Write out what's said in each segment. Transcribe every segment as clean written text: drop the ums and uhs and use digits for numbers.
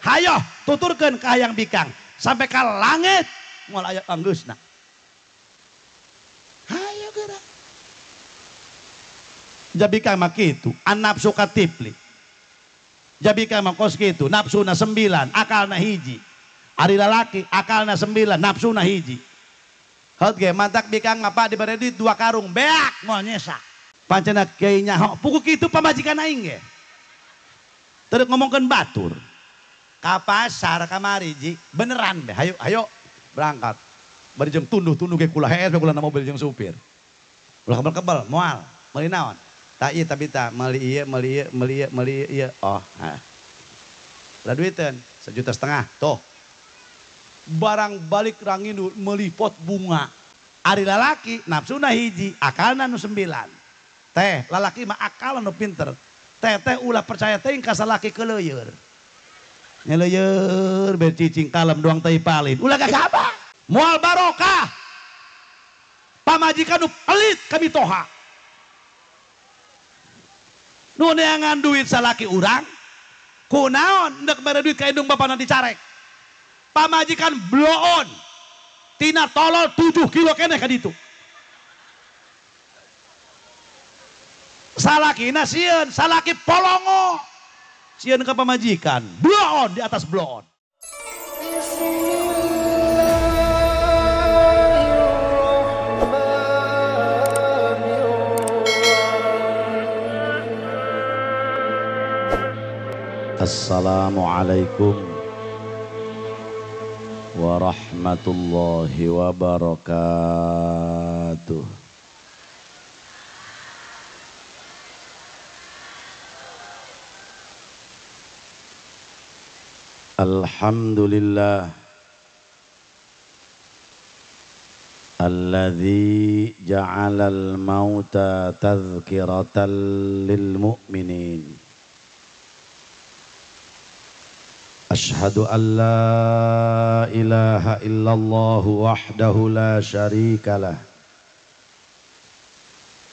Hayoh tuturkeun ka hayang bikang sampai ka langit moal aya anggeusna. Hayo geura. Jabikang mah kitu, an-nafsu katifli. Jabikang mah kos kitu, nafsuna 9, akalna hiji. Ari lalaki akalna 9, nafsuna hiji. Hot ge mantak bikang ngapa dibere duit 2 karung, beak moal nyesa. Pancena kiai nyaho, puku kitu pamajikan aing ge. Terus ngomongkeun batur. Ka pasar kamari ji, beneran be, hayo hayo berangkat. Bari jeung tunduh-tunduh ge kula hees kula na mobil jeung supir. Ulah kebel-kebel moal, meuli naon? Tak ieu tapi tak meuli ieu, meuli ieu, meuli ieu, meuli ieu. Oh, ha. Lah duiteun 1,5 juta tuh. Barang balik rangindu meuli pot bunga. Ari lalaki nafsuna hiji, akalna nu 9. Teh, lalaki mah akalna nu pinter. Teh teh ulah percaya teuing ka salaki keuleuyeur. Nyeleuyeur be cicing kalem doang teh palin. Ulah gagabah. Moal barokah. Pamajikan nu pelit kami toha. Nu neangan duit salaki urang, kunaon ndek mere duit ka indung bapana dicarek. Pamajikan bloon. Tina tolol 7 kilo keneh ka ditu. Salakina sieun, salaki polongo. Sieun ka pamajikan, bloon di atas bloon. Assalamualaikum warahmatullahi wabarakatuh. Alhamdulillah alladzi ja'alal mauta tadhkiratan lil mu'minin. Ashhadu an la ilaha illallah wahdahu la syarika lah.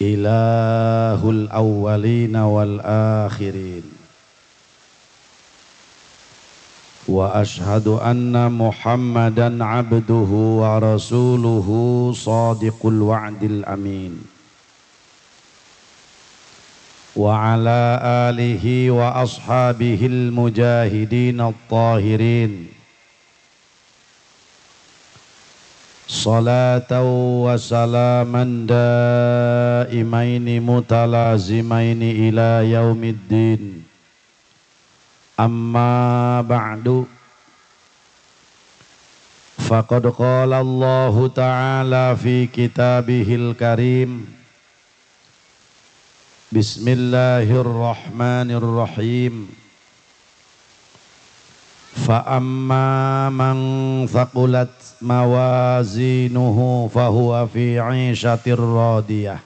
Ilahul awwalina wal akhirin. Wa ashhadu anna Muhammadan abduhu wa rasuluhu sadiqul wa'dil amin. Wa ala alihi wa ashabihil mujahidin at-tahirin. Salatan wa salaman daimaini mutalazimaini ila yaumiddin. Amma ba'du. Faqad qala Allahu ta'ala fi kitabihil karim. Bismillahirrahmanirrahim. Fa amma man thaqulat mawazinuhu fahuwa fi 'ishatir radiyah.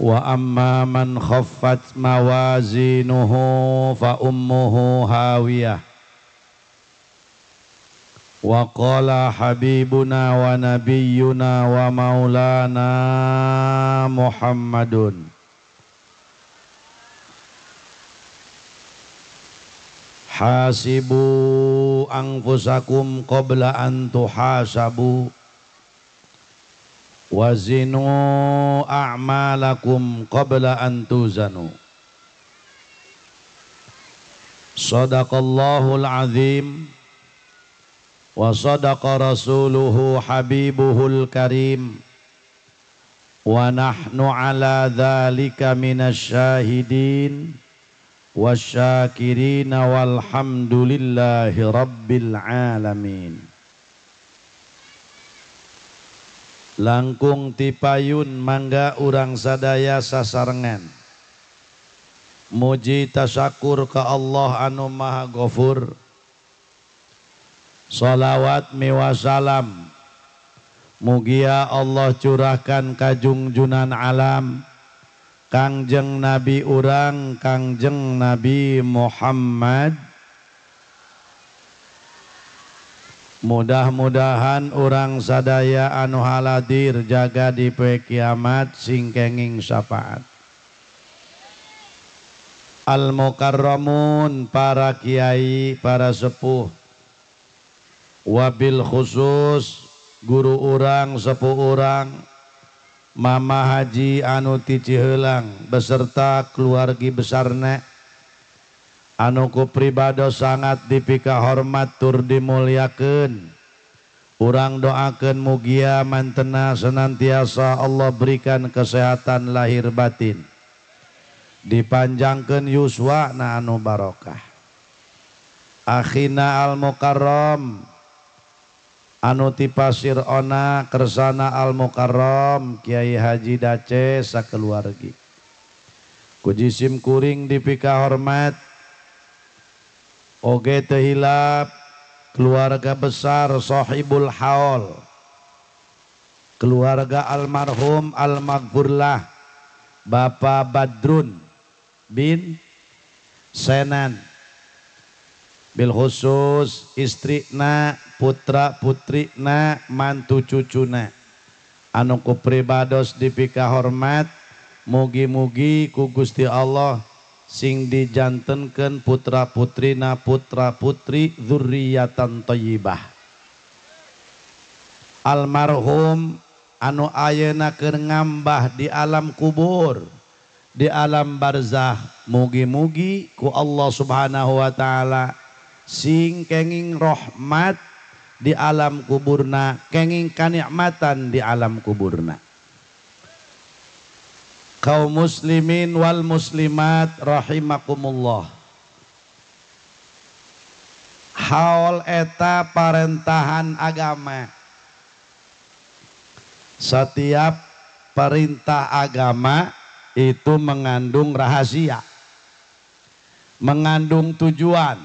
Wa amma man khaffat mawazinuhu fa ummuhu hawiyah. Wa qala habibuna wa nabiyyuna wa maulana Muhammadun hasibu anfusakum qabla an tuhasabu wazinu a'malakum qabla an tuzanu. Sadaqallahul azim. Wa sadaqa rasuluhu habibuhul karim. Wa nahnu ala dhalika minasyahidin wasyakirin walhamdulillahi rabbil alamin. Langkung tipayun mangga urang sadaya sasarengan muji tasyakur ka Allah anu maha ghafur. Salawat miwasalam mugia Allah curahkan kajungjunan alam Kangjeng Nabi urang Kangjeng Nabi Muhammad. Mudah-mudahan urang sadaya anu haladir jaga di poe kiamat sing kenging syafaat. Al-mukarramun para kiai, para sepuh, wabil khusus guru urang, sepuh urang Mama Haji anu ti Ciheulang beserta keluargi besarna anu ku pribados sangat dipika hormat tur dimuliakeun. Urang doakeun mugia mantena senantiasa Allah berikan kesehatan lahir batin, dipanjangkeun yuswa na anu barokah. Akhina al mukarram anu ti Pasir Ona kersana al mukarram Kiai Haji Dace sakeluargi, ku jisim kuring dipika hormat oge teu hilap keluarga besar sahibul haul, keluarga almarhum almaghfurlah Bapak Badrun bin Senan, bil khusus istrina, putra putrina, mantu cucuna anu ku pribados dipika hormat, mugi-mugi ku Gusti Allah sing dijantenkeun putra putrina, putra putri dzurriyyatan thayyibah. Almarhum anu ayeuna keur ngambah di alam kubur, di alam barzah, mugi-mugi ku Allah Subhanahu wa taala sing kenging rahmat di alam kuburna, kenging kanikmatan di alam kuburna. Kaum muslimin wal muslimat rahimakumullah. Haul eta parentahan agama. Setiap perintah agama itu mengandung rahasia, mengandung tujuan.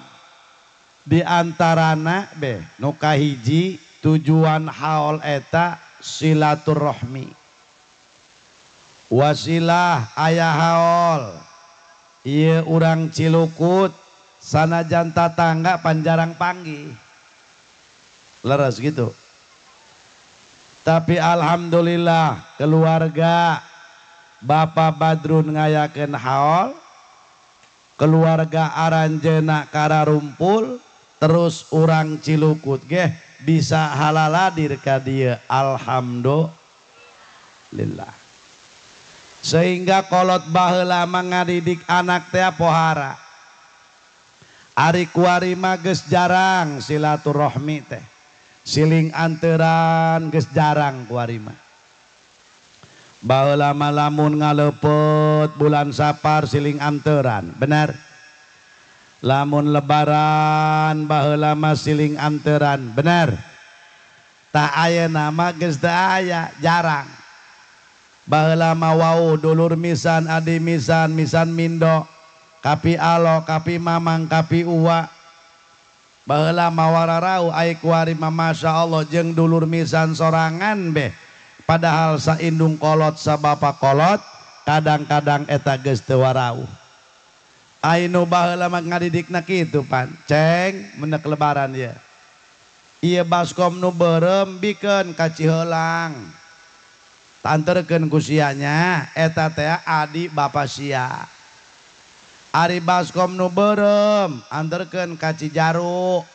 Di antarana be nu kahiji tujuan haul eta silaturahmi. Wasilah aya haul ieu urang Cilukut sanajan tatangga panjarang panggih, leres gitu. Tapi alhamdulillah keluarga Bapak Badrun ngayakeun haul, keluarga aranjeuna kararumpul, terus urang Cilukut geh bisa halaladir ka dieu, alhamdulillah. Sehingga kolot baheula mah ngadidik anak teh pohara. Ari kuari mah geus jarang silaturahmi teh, siling anteran geus jarang kuari mah. Baheula mah lamun ngaleupet bulan Sapar siling anteran, benar. Lamun lebaran baheula mah siling anteran, benar. Tak ayeuna mah geus teu aya, jarang. Baheula mah wau dulur misan, adi misan, misan mindo, kapi alo, kapi mamang, kapi uwa. Baheula mah wararau ai kuari mah masya Allah jeung dulur misan sorangan beh. Padahal saindung kolot sabapa kolot, kadang-kadang eta geus teu warauh. Ai nu baheula mah ngadidikna kitu pan, ceng menek lebaran ye. Ieu baskom nu beureum bikeun ka Ciheulang. Anterkeun ku sianya eta teh adi bapa sia. Ari baskom nu beureum anterkeun ka Cijaru,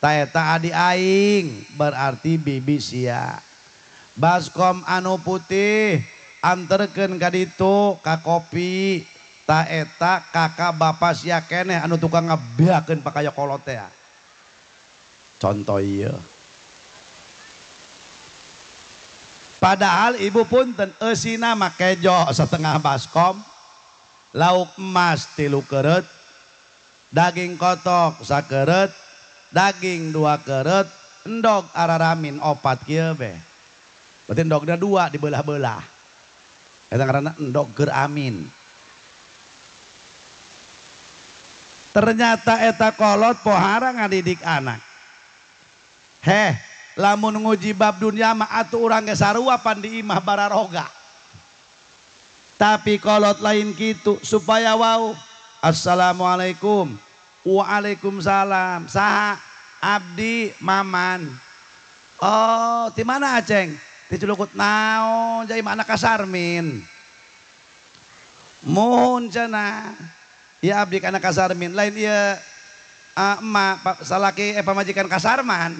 ta eta adi aing berarti bibi sia. Baskom anu putih anterkeun ka ditu ka kopi, ta eta kakak bapa sia keneh anu tukang ngabeakeun pakaya kolot teh. Contoh ieu. Padahal ibu punten eusina mah kejo setengah baskom, lauk emas 3 keret, daging kotok sakeret, daging 2 keret, endog araramin 4 kieu be. Berarti endogna 2 dibelah-belah. Eta ngaranna endog keur amin. Ternyata eta kolot pohara ngadidik anak. Heh, lamun nguji bab dunia mah atuh urang ge sarua pan di imah bararoga. Tapi kolot lain kitu supaya wau. Assalamualaikum. Waalaikumsalam. Saha? Abdi Maman. Oh, di mana Aceng? Di Cilukut naon jadi mana ka Sarmin. Mohon cenah. Ya abdi kana Kasarmin lain ieu emak salaki pamajikan Kasarman.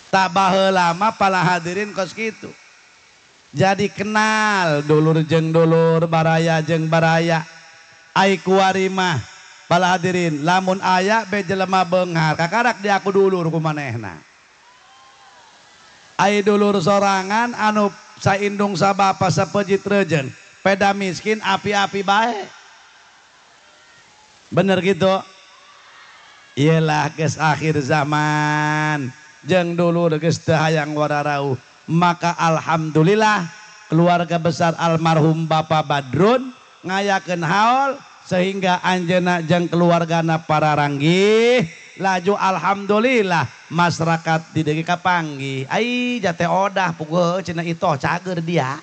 Tak baheula mah para hadirin kos kitu. Jadi kenal dulur jeung dulur, baraya jeung baraya. Ai kuari mah para hadirin lamun aya be jelema beunghar kakarak diaku dulur ku manehna. Ai dulur sorangan anu saindung sabapa sapejit rejen peda miskin api-api bae. Bener gitu? Iyalah geus akhir zaman jeung dulur geus teu hayang wararauh. Maka alhamdulillah keluarga besar almarhum Bapak Badrun ngayakeun haul sehingga anjeunna jeung keluargana para ranggih laju alhamdulillah masyarakat di deui kapanggih. Ai jate odah puguh cenah itoh cager dia.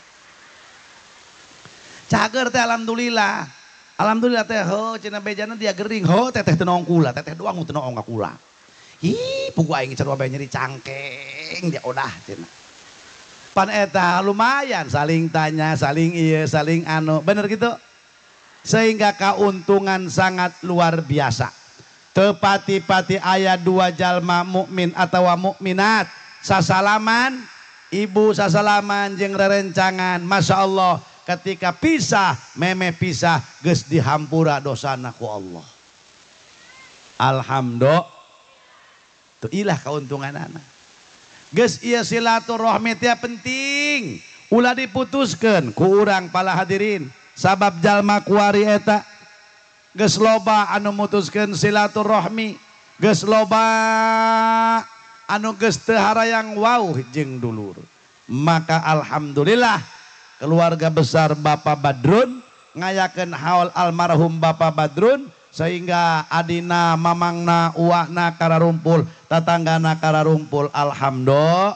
Cager teh alhamdulillah. Alhamdulillah teh heuh cenah bejana dia gering heuh teteh teu noong kula, teteh doang teu noong ka kula. Ih puguh aing sarua bae nyeri cangkeng dia odah cenah. Pan eta lumayan saling tanya, saling ieu, saling anu. Bener gitu? Sehingga keuntungan sangat luar biasa. Tepati-pati ayat dua jalma mukmin atau mukminat sasalaman, ibu sasalaman jeung rerencangan. Masya Allah ketika pisah, meme pisah geus dihampura dosana ku Allah. Alhamdulillah. Tuh ilah keuntungan anak. Geus ieu silaturahmi teh penting. Ulah diputuskeun ku urang para hadirin. Sabab jalma kuari eta geus loba anu mutuskeun silaturahmi, geus loba anu geus teu harayang wauh jeung dulur. Maka alhamdulillah keluarga besar Bapak Badrun ngayakeun haul almarhum Bapak Badrun sehingga adina, mamangna, uakna kararumpul, tatanggana kararumpul. Alhamdulillah.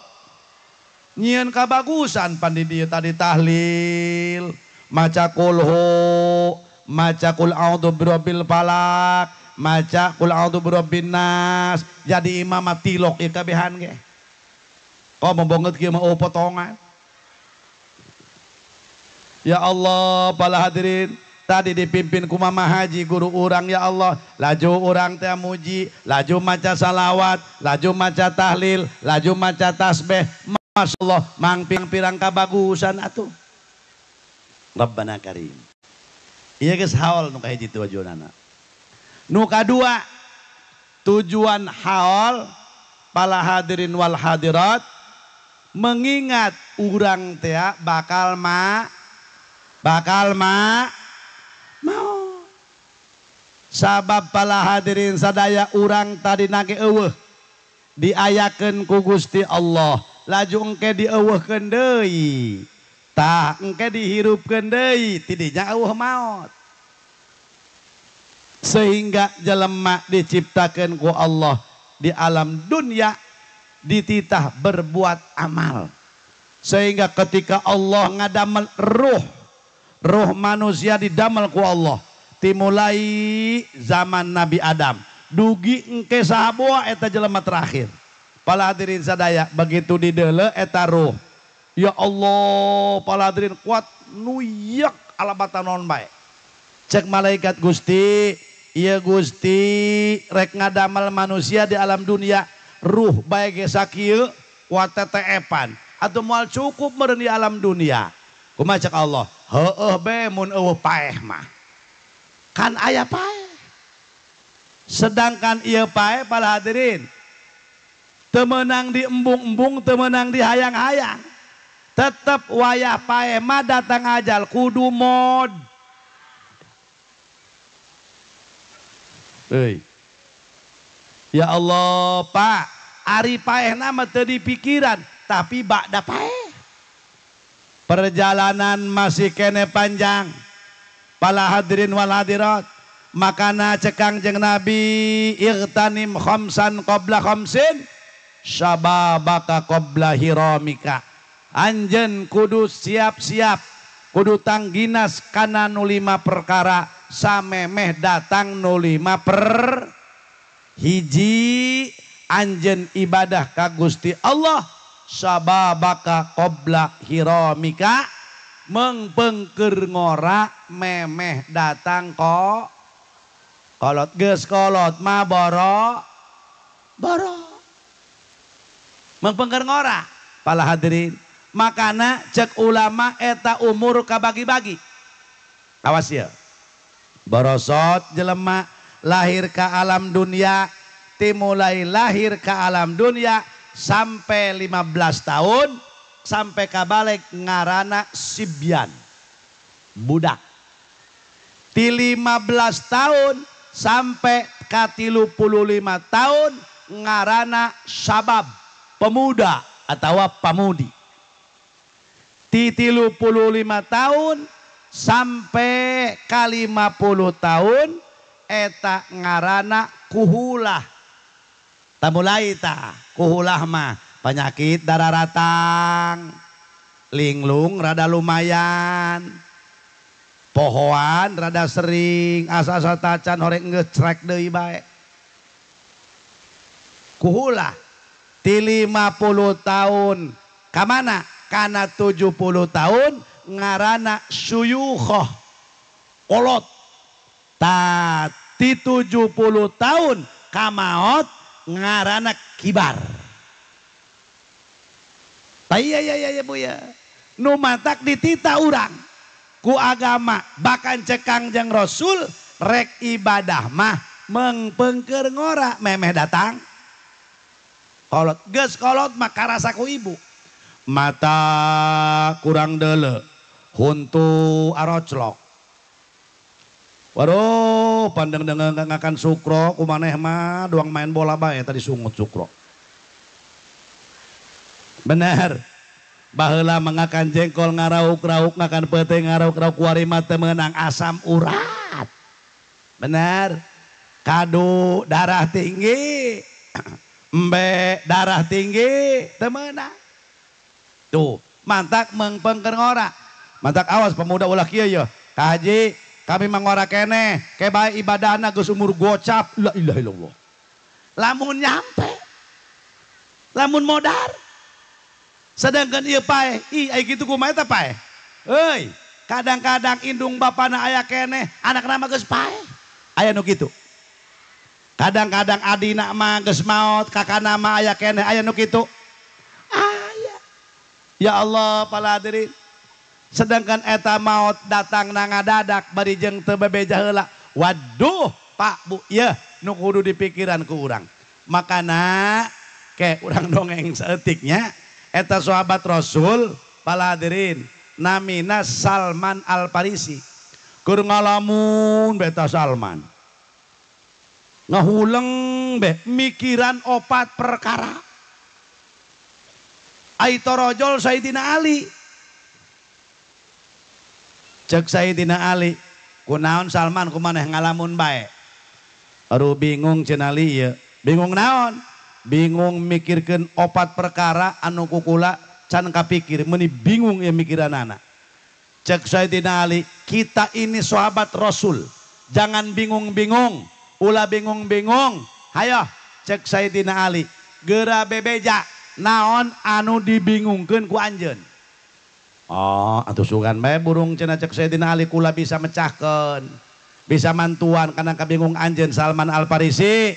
Nyieun kabagusan pan di dieu tadi tahlil, maca kulhu, maca kul a'udzu birabbil falaq, maca kul a'udzu birabbin nas, jadi imam tilok ieu kabehan ge. Kok membonget kieu mah potongan. Ya Allah, para hadirin, tadi dipimpin ku Mama Haji guru urang ya Allah, laju urang teh muji, laju maca salawat, laju maca tahlil, laju maca tasbih. Masya Allah, mang pirang kabagusan atuh. Rabbana karim. Iya geus haul nu kahiji tujuanana. Nu kadua, tujuan haul para hadirin wal hadirat mengingat urang teh bakal ma mau. Sabab para hadirin sadaya urang tadi nage eueuh diayakeun ku Gusti Allah, laju engke dieuweuhkeun deui. Tah engke dihirupkeun deui tidinya eueuh maot. Sehingga jelema diciptakeun ku Allah di alam dunia dititah berbuat amal. Sehingga ketika Allah ngadamel ruh, ruh manusia didamel ku Allah dimulai zaman Nabi Adam dugi engke sahaboa eta jelema terakhir. Para hadirin sadaya begitu dideuleu eta ruh, ya Allah, para hadirin kuat nuyak alabatan non bae. Cek malaikat Gusti, iya Gusti rek ngadamel manusia di alam dunia ruh bae ge sakieu kuat teteepan atau moal cukup meureun di alam dunia. Kumaha cek Allah? Heueuh be mun eueuh paeh mah. Kan aya paeh. Sedangkan ieu paeh para hadirin teu meunang diembung-embung, teu meunang dihayang-hayang. Tetep wayah paeh mah datang ajal kudu mod. Euy. Ya Allah, Pak, ari paehna mah teu dipikiran, tapi bakda paeh. Perjalanan masih kene panjang. Para hadirin wal hadirat, makana cekang jeung Nabi irtanim khamsan qabla khamsin syababaka qabla hiramika. Anjeun kudu siap-siap, kudu tangginas kana nu lima perkara samemeh datang nu lima per hiji anjeun ibadah ka Gusti Allah syababaka qabla hiramika. Mengpengker ngora memeh datang kok kolot geus kolot mah boro boro. Mengpengker ngora pala hadirin. Makana cek ulama eta umur kabagi-bagi. Awas ya. Borosot jelema lahir ke alam dunia, timulai lahir ke alam dunia sampai 15 tahun sampai kabalek ngarana sibyan, budak. Ti 15 tahun sampai ka 35 tahun ngarana sabab, pemuda atau pamudi. Ti 35 tahun sampai ka 50 tahun eta ngarana kuhulah. Tamulai ta kuhulah mah penyakit darah ratang, linglung rada lumayan, pohoan rada sering, asa-asa tacan horeng ngecrek deui bae. Kuhulah ti 50 tahun ka mana? Kana 70 tahun ngarana suyukhoh, kolot. Ta ti 70 tahun kamaot ngarana kibar. Iya iya iya bu ya. Nu matak ditita urang ku agama, bahkan cek Kangjeng Rasul rek ibadah mah mengpengker ngora memeh datang kolot. Geus kolot mah karasa ku ibu. Mata kurang dele, huntu aroclok. Waduh, pandang dengan ngakan sukro, kumaneh mah doang main bola bae tadi sungut sukro. Bener. Baheula mengakan jengkol ngarauk-rauk, ngakan pete ngarauk-rauk, kuari mah teu meunang asam urat. Bener. Kadu darah tinggi, embe darah tinggi teu meunang. Tuh, mantak mengpengker ngora. Mantak awas pemuda ulah kieu ye. Ka haji, kami mangora keneh, ke bae ibadahna geus umur gocap, la ilaha illallah. Lamun nyampe, lamun modar. Sedangkan ieu paeh, ih ai kitu kumaha eta paeh? Euy, kadang-kadang indung bapana aya keneh, anakna mah geus paeh. Aya nu kitu. Kadang-kadang adina mah geus maot, kakana mah aya keneh, aya nu kitu. Aya. Ya Allah, para hadirin. Sedangkan eta maot datang na ngadadak bari jeung teu bebeja heula. Waduh, Pak Bu, yeuh nu kudu dipikiran ku urang. Makana ke urang dongeng saeutiknya eta sahabat Rasul, para hadirin, namina Salman Al Farisi. Keur ngalamun beta Salman. Ngahuleng be mikiran opat perkara. Ai torojol Sayyidina Ali. Cek Sayyidina Ali, kunaon Salman kumaneh ngalamun bae? Aduh bingung cenah Ali ieu. Bingung naon? Bingung mikirkeun opat perkara anu kukula can kapikir, meuni bingung ieu mikiranana. Cek Sayyidina Ali, kita ini sahabat Rasul, jangan bingung-bingung, ulah bingung-bingung. Hayo, cek Sayyidina Ali, geura bebeja naon anu dibingungkeun ku anjeun. Oh, atuh sugan bae burung cenah cek Sayyidina Ali kula bisa mecahkeun, bisa mantuan kana kabingung anjeun Salman Al Farisi.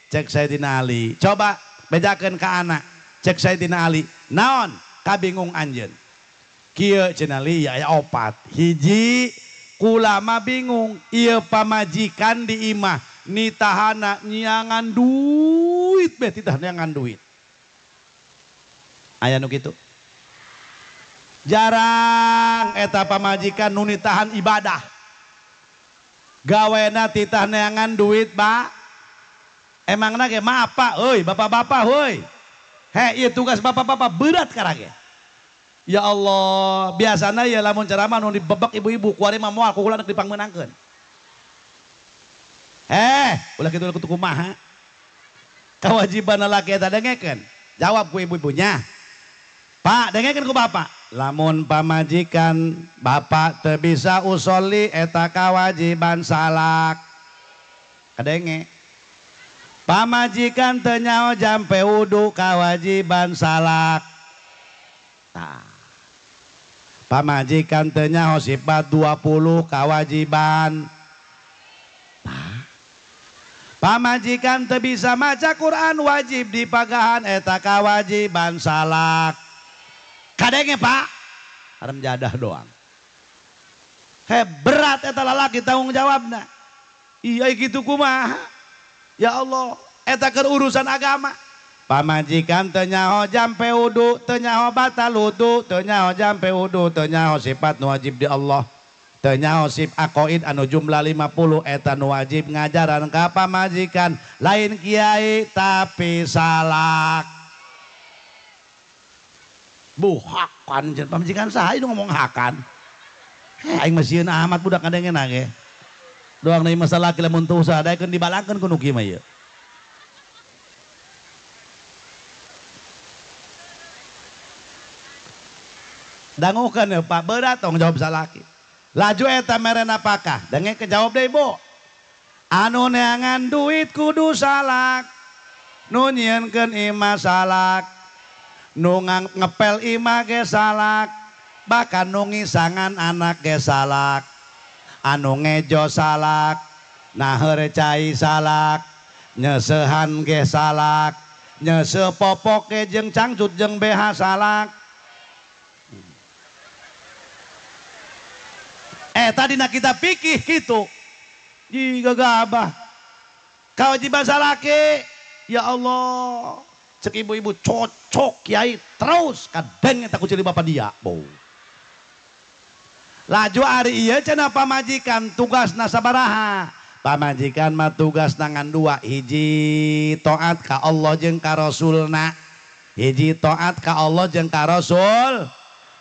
Cek Sayyidina Ali, coba bejakeun ka anak. Cek Sayyidina Ali, naon kabingung anjeun? Kieu cenah Ali aya opat. Hiji, kula mah bingung ieu pamajikan di imah nitahana nyiangan duit beh titah nyiangan duit. Aya nu kitu. Jarang eta pamajikan nu nitahan ibadah. Gawena titah neangan duit, Pak. Emangna ge maaf Pak, euy bapak-bapak heuy. He, ieu tugas bapak-bapak berat karage. Ya Allah, biasana ya lamun ceramah nu dibebek ibu-ibu, kuari mah moal kukula nek dipangmeunangkeun. Heh, ulah kitu kutu kumaha. Kewajiban lalaki eta dengekeun. Jawab ku ibu-ibunya. Pak, dengekeun ku bapak. Lamun pamajikan bapak teu bisa usoli eta kewajiban salak. Kadenge. Pamajikan teu nyaho jampe wudu kewajiban salak. Tah. Pamajikan teu nyaho sifat 20 kewajiban. Nah. Pamajikan teu bisa maca Quran wajib dipagahan eta kewajiban salak. Kadenge Pak, haram jadah doang. Berat eta lalaki tanggung jawabna. Iya gitu kumaha. Ya Allah, eta keur urusan agama. Pamajikan teu nyaho jampe wudu, teu nyaho batal wudu, teu nyaho jampe wudu, teu nyaho sifat nu wajib di Allah. Teu nyaho sif aqaid anu jumlah 50 eta nu wajib ngajaran ka pamajikan, lain kiai tapi salak. Bu hakan jeung pamajikan saha ieu ngomong hakan. Aing mah sieun amat budak kadengena ge. Doang deui masalah ki lamun teu usaha daekeun dibalangkeun ku nu kieu mah ieu. Dangukeun ya Pak, berat tong jawab salaki. Laju eta mere napakah? Denge kejawab deui Bu. Anu neangan duit kudu salak. Nu nyieunkeun imah salak. Nu ngepel imah ge salak. Bahkan nu ngisangan anak ge salak. Anu ngejo salak, naheur cai salak, nyeseuhan ge salak, nyeuseuh popok ge jeung cangcut jeung BH salak. Tadi nak kita pikir gitu. Jika gabah. Kewajiban salaki. Ya Allah. Cek ibu-ibu cocok kiai terus kadang eta kucili bapak dia. Bau. Laju ari ieu cenah pamajikan tugasna sabaraha. Pamajikan mah tugas nangan dua, hiji taat ka Allah jeung ka Rasulna. Hiji taat ka Allah jeung ka Rasul.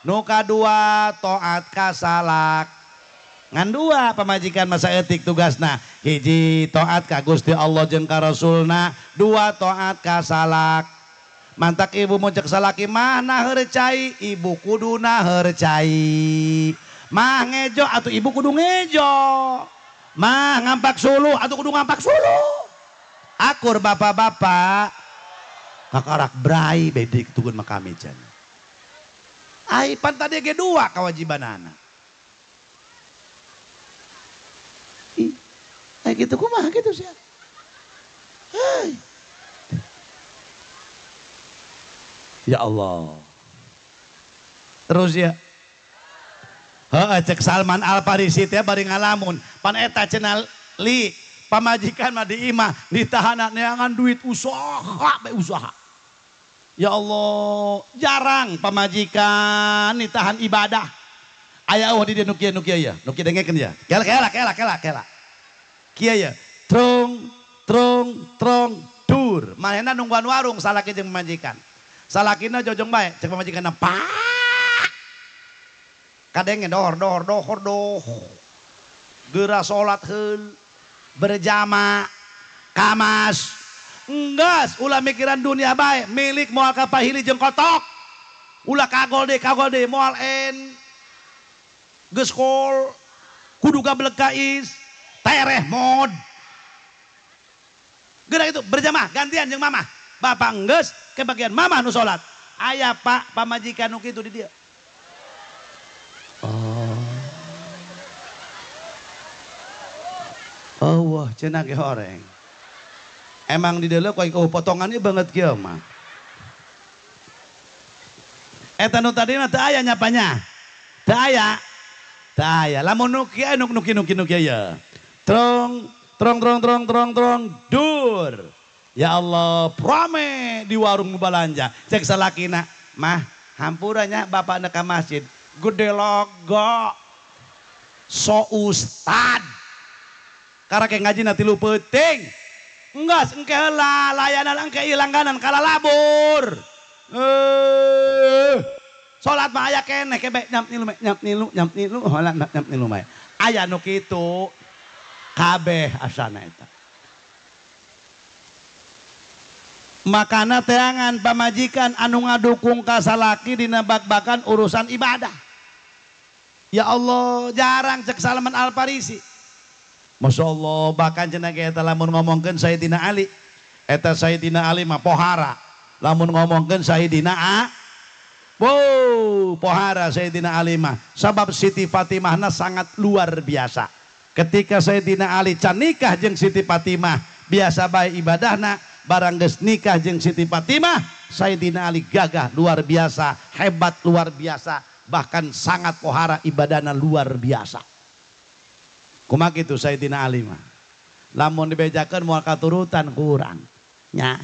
Nu kadua taat ka salak. Ngan dua pamajikan masa etik tugasna, hiji taat ka Gusti Allah jeung ka Rasulna, dua taat ka salak. Mantak ibu mun cek salaki mah naheur cai, ibu kudu naheur cai. Mah ngejo atuh ibu kudu ngejo. Mah ngampak suluh atuh kudu ngampak suluh. Akur bapak-bapak kakarak brai bedik tugun makami cenah. Ai pan tadi ge dua kewajibanana. Kayak gitu kumaha gitu sih. Hey. Ya Allah. Terus ya. Heeh cek Salman Al Farisi teh bari ngalamun, pan eta cenah li pamajikan mah di imah ditahanan neangan duit usaha bae usaha. Ya Allah, jarang pamajikan ditahan ibadah. Aya eueuh di dieu nu kieu nu kieu ya, nu kieu dengekeun ya. Kela kela kela kela kela. Kieu ya, trong trong trong dur. Manehna nungguan warung salaki jeung pamajikan. Salakina jojong bae cek pamajikanna pak. Kadenge dohor dohor dohor doh. Geura salat heul berjamaah kamas. Enggeus ulah mikiran dunia bae, milik moal kapahili jeung kotok. Ulah kagol deui moal en. Geus kol kudu gablek kais. Tereh mod. Geura itu berjamaah gantian jeung mamah. Bapak enggeus kebagian mamah nu salat. Aya Pak pamajikan nu kitu di dieu. Oh. Oh wah cenah ge horeng. Emang di dieu ku potongannya banget kieu mah. Eta nu tadi mah teu aya nyapanya. Teu aya. Teu aya. Lamun nu kieu nu kieu nu kieu ya. Trong trong trong trong trong trong dur. Ya Allah, rame di warung balanja. Cek salakina, mah hampuranya bapak ka masjid. Gede logo. So ustad. Karake ngaji na tilu peuting. Enggeus engke heula layanan engke ieu langganan kalalabur. Salat mah aya keneh kebe nyap nilu nyap nilu nyap nilu heula nyap nilu mah. Aya nu kitu. Kabeh asana eta. Makana teangan pamajikan anu ngadukung ka salaki dina bak-bakan urusan ibadah. Ya Allah, jarang cek Salman Al Farisi. Masya Allah, bahkan cenah ge eta lamun ngomongkeun Sayyidina Ali. Eta Sayyidina Ali mah pohara. Lamun ngomongkeun Sayyidina Wow, pohara Sayyidina Ali mah sabab Siti Fatimahna sangat luar biasa. Ketika Sayyidina Ali can nikah jeung Siti Fatimah biasa bae ibadahna, barang geus nikah jeung Siti Fatimah, Sayyidina Ali gagah luar biasa, hebat luar biasa, bahkan sangat pohara ibadahna luar biasa. Kumaha kitu Sayyidina Ali mah? Lamun dibejakeun moal katurutan kurang. Nya.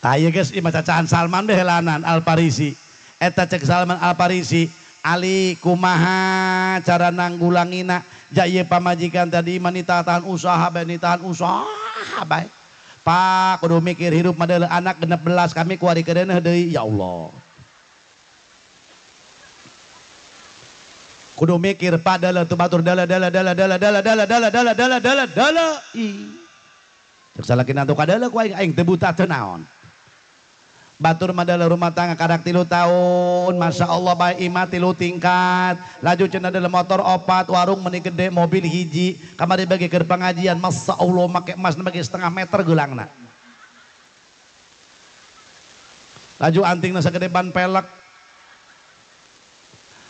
Tah ieu geus ieu mah cacahan Salman deh helanan Al-Farisi. Eta cek Salman Al-Farisi, Ali kumaha cara nanggulangina ja ieu pamajikan tadi mah nitahan usaha bae, nitahan usaha bae. Pak kudu mikir hirup mah deuleu anak 16 kami kuari kedeuneuh deui, ya Allah. Kudu mikir pak deuleu tu batur deuleu deuleu deuleu deuleu deuleu deuleu deuleu deuleu deuleu deuleu deuleu. Ih. Cek salakina atuh kadeuleu ku aing, aing teu buta teu naon. Batur mah deuleu rumah tangga kadak 3 tahun, masya Allah bae imah 3 tingkat, laju cenah deuleu motor 4, warung meni gede, mobil 1, kamari bagi keur pengajian, masya Allah make emas bagi setengah meter geulangna. Laju antingna sagede ban pelek,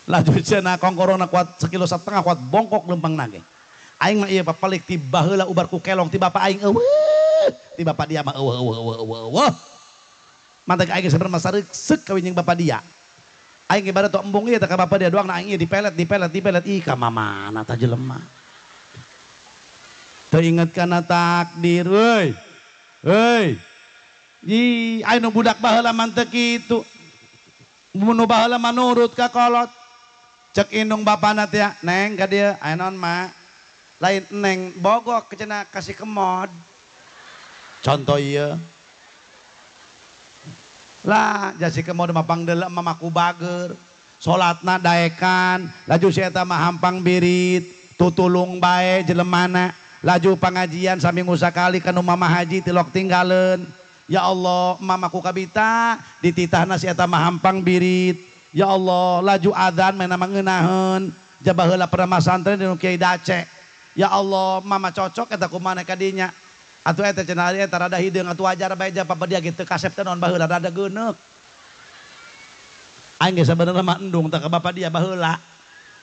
laju cenah kongkorona kuat 1,5 kilo kuat bongkok lempeng nage. Aing mah ieu papelik ti baheula ubar ku kelong ti bapak aing eueuh, ti bapak dia mah eueuh eueuh eueuh eueuh. Mantak aing sebenarnya masa reksek kawin jeung bapak dia. Aing ibarat tok embung ieu teh ka bapak dia doang, nah aing ieu dipelet dipelet dipelet ih ka mamana tah jelema. Teu inget kana takdir euy. Euy. Ih aing nu budak baheula mah teu kitu. Nu baheula mah nurut ka kolot. Cek indung bapana teh, "Neng ka dieu, aya naon mak?" Lain neng bogok cenah kasih kemod. Contoh ieu. Lah jasi kemod mah pangdeuleu mamaku bager, salatna daekan, laju si eta mah hampang birit, tutulung bae jelemana, laju pangajian saminggu sakali kanu mama haji tilok tinggaleun. Ya Allah, mamaku kabita dititahna si eta mah hampang birit. Ya Allah, laju adzan mena mangeunaheun, jaba heula pernah masantren di nu Kiai Dace. Ya Allah, mama cocok eta kumaha ka dinya. Atuh eta cenah ari eta rada hideung atuh wajar bae ja papa dia gitu kasep teh naon baheula rada geuneuk. Aing ge sabenerna mah endung teh ka bapa dia baheula.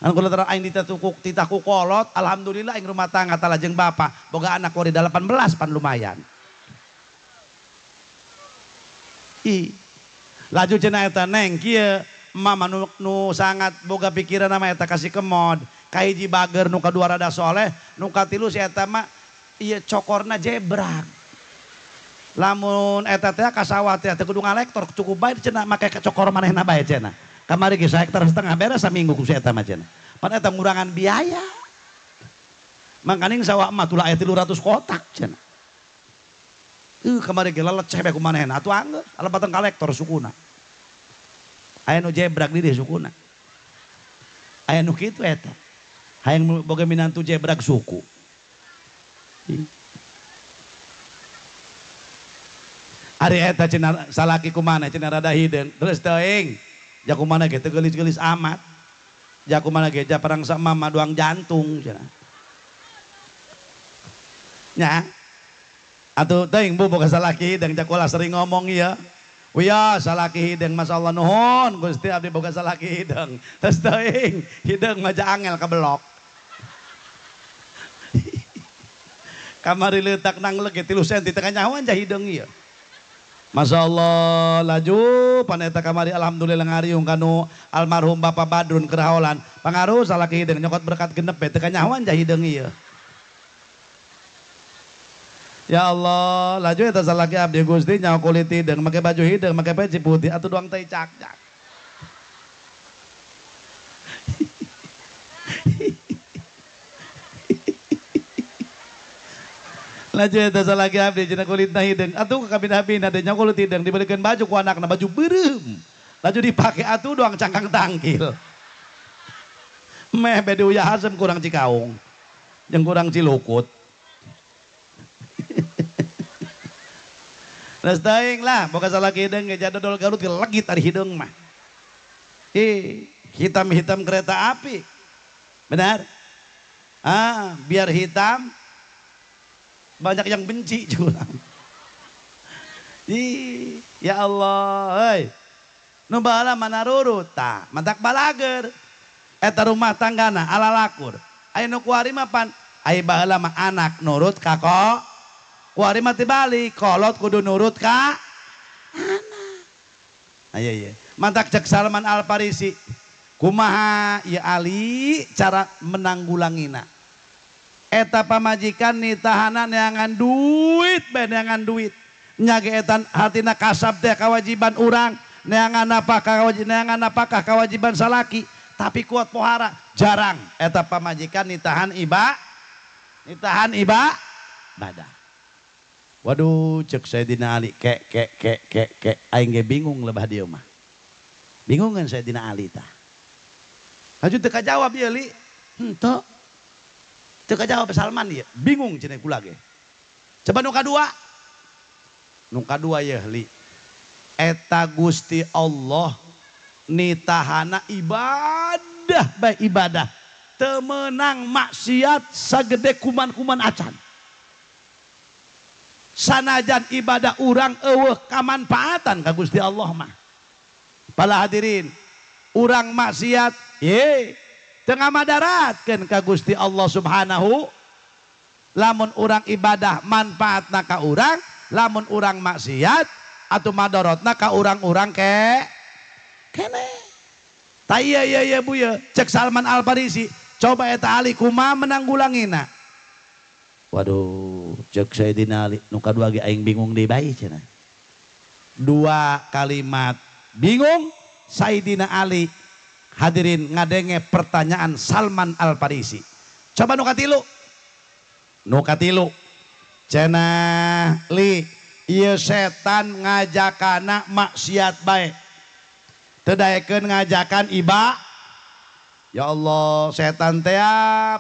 Anu kula teh aing ditatukuk titah ku kolot, alhamdulillah aing rumah tangga talajeng bapa, boga anak wari 18 pan lumayan. Ih. Laju cenah eta neng kieu mama nu sangat boga pikiran mah eta kasih kemod. Kahiji bager nu kadua rada soleh, nu katilu si eta mah ieu cokorna jebrak. Lamun eta teh ka sawah teh teu kudu ngalektor cukup bae cenah make cokor manehna bae cenah. Kamari ge sahektar setengah beres saminggu ku si eta mah cenah. Pan eta ngurangan biaya. Mangkaning sawah mah tulah aya 300 kotak cenah. Kamari ge leleceh bae ku manehna atuh anggeus alepatan kalektor sukuna. Aya nu jebrak di dieu sukuna. Aya nu kitu eta. Hayang boga minantu jebrak suku. Ari eta cenah salaki kumana cenah rada hideung terus teuing ja kumana ge teu geulis-geulis amat ja kumana ge ja perang sama mama doang jantung cenah nya atuh teuing bu boga salaki hideung ja kula sering ngomong ieu wiya salaki hideung masyaallah nuhun Gusti abdi boga salaki hideung terus teuing hideung mah ja angel kabelok. Kamari letak nang legi 3 senti teu kanyahoan ja hideung ieu. Masya Allah laju paneta kamari alhamdulillah ngariung kanu almarhum Bapak Badrun Keraholan. Pangaruh salaki hideung nyokot berkat genep teu kanyahoan ja hideung ieu. Ya Allah, laju eta salaki abdi Gusti nyaho kulit hideung make baju hideung make peci putih atuh doang teh cak-cak. Laju eta salaki abdi cenah kulitna hideung atuh ka kabina-bina deui nya kulit hideung dibelikeun baju ku anakna baju beureum. Laju dipake atuh doang cangkang tangkil. Meh bede uyah asem kurang Cikaung jeung kurang Cilukut. Geus teuing lah boga salaki hideung ge dodol Garut ge legit ari hideung mah. Ih, hitam-hitam kereta api. Benar? Ah, biar hitam banyak yang benci curang. Ih, ya Allah, hei. Nu baheula mah narurut tah, mantak balager. Eta rumah tanggana alalakur. Aya nu kuari mah pan aya baheula mah anak nurut ka kuari mah tibalik, kolot kudu nurut ka anak. Aya ieu. Mantak cek Salman Al Farisi, kumaha ieu Ali cara menanggulangina. Eta pamajikan nitahanan neangan duit bae neangan duit. Nya ge eta hartina kasab teh kewajiban urang, neangan apakah kewajiban, neangan apakah kewajiban salaki, tapi kuat pohara jarang eta pamajikan nitahan iba, nitahan iba badah. Waduh cek Sayyidina Ali ke ke ke ke ke aing ge bingung lebah dieu mah. Bingungan Sayyidina Ali tah. Laju teu kajawab ieu li. Henteu. Teu kajawab Salman ieu, bingung cenah kula ge. Coba nu kadua. Nu kadua yeuh li. Eta Gusti Allah nitahana ibadah bae ibadah. Teu meunang maksiat sagede kuman-kuman acan. Sanajan ibadah urang eueuh kamanfaatan ka Gusti Allah mah. Para hadirin, urang maksiat ye teu ngamadaratkeun ka Gusti Allah Subhanahu. Lamun urang ibadah manfaatna ka urang, lamun urang maksiat atuh madorotna ka urang-urang ke kene. Ta ieu ieu ieu bu ieu cek Salman Al Farisi, coba eta Ali kumaha menanggulangina. Waduh, cek Sayyidina Ali nu kadua ge aing bingung deui bae cenah. Dua kalimat bingung Sayyidina Ali hadirin ngadenge pertanyaan Salman Al Farisi. Coba nu katilu. Nu katilu. Cenah li ieu setan ngajakana maksiat bae. Teu daekeun ngajakan iba. Ya Allah, setan teh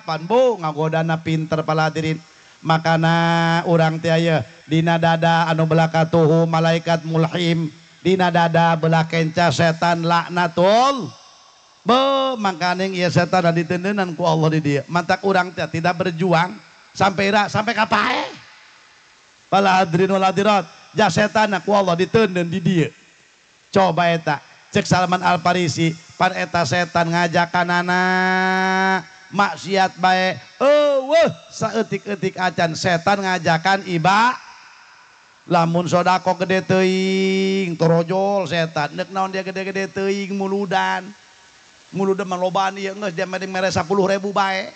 pan bu ngagodana pinter pala hadirin. Makana urang teh aya dina dada anu belah katuhu malaikat mulhim, dina dada belah kenca setan laknatul. Be mangkaning ieu setan ditendenan ku Allah di dieu. Mantak urang teh tidak berjuang sampai ira sampai kapae. Pala hadirin wal hadirat, ja setan ku Allah ditenden di dieu. Coba eta cek Salman Al Farisi, pan eta setan ngajakanana maksiat bae. Eueuh saeutik-eutik acan setan ngajakan iba. Lamun sodako gede teuing torojol setan, nek naon dia gede-gede teuing muludan. Muludan mah lobaan ieu geus dia mending mere 10.000 bae.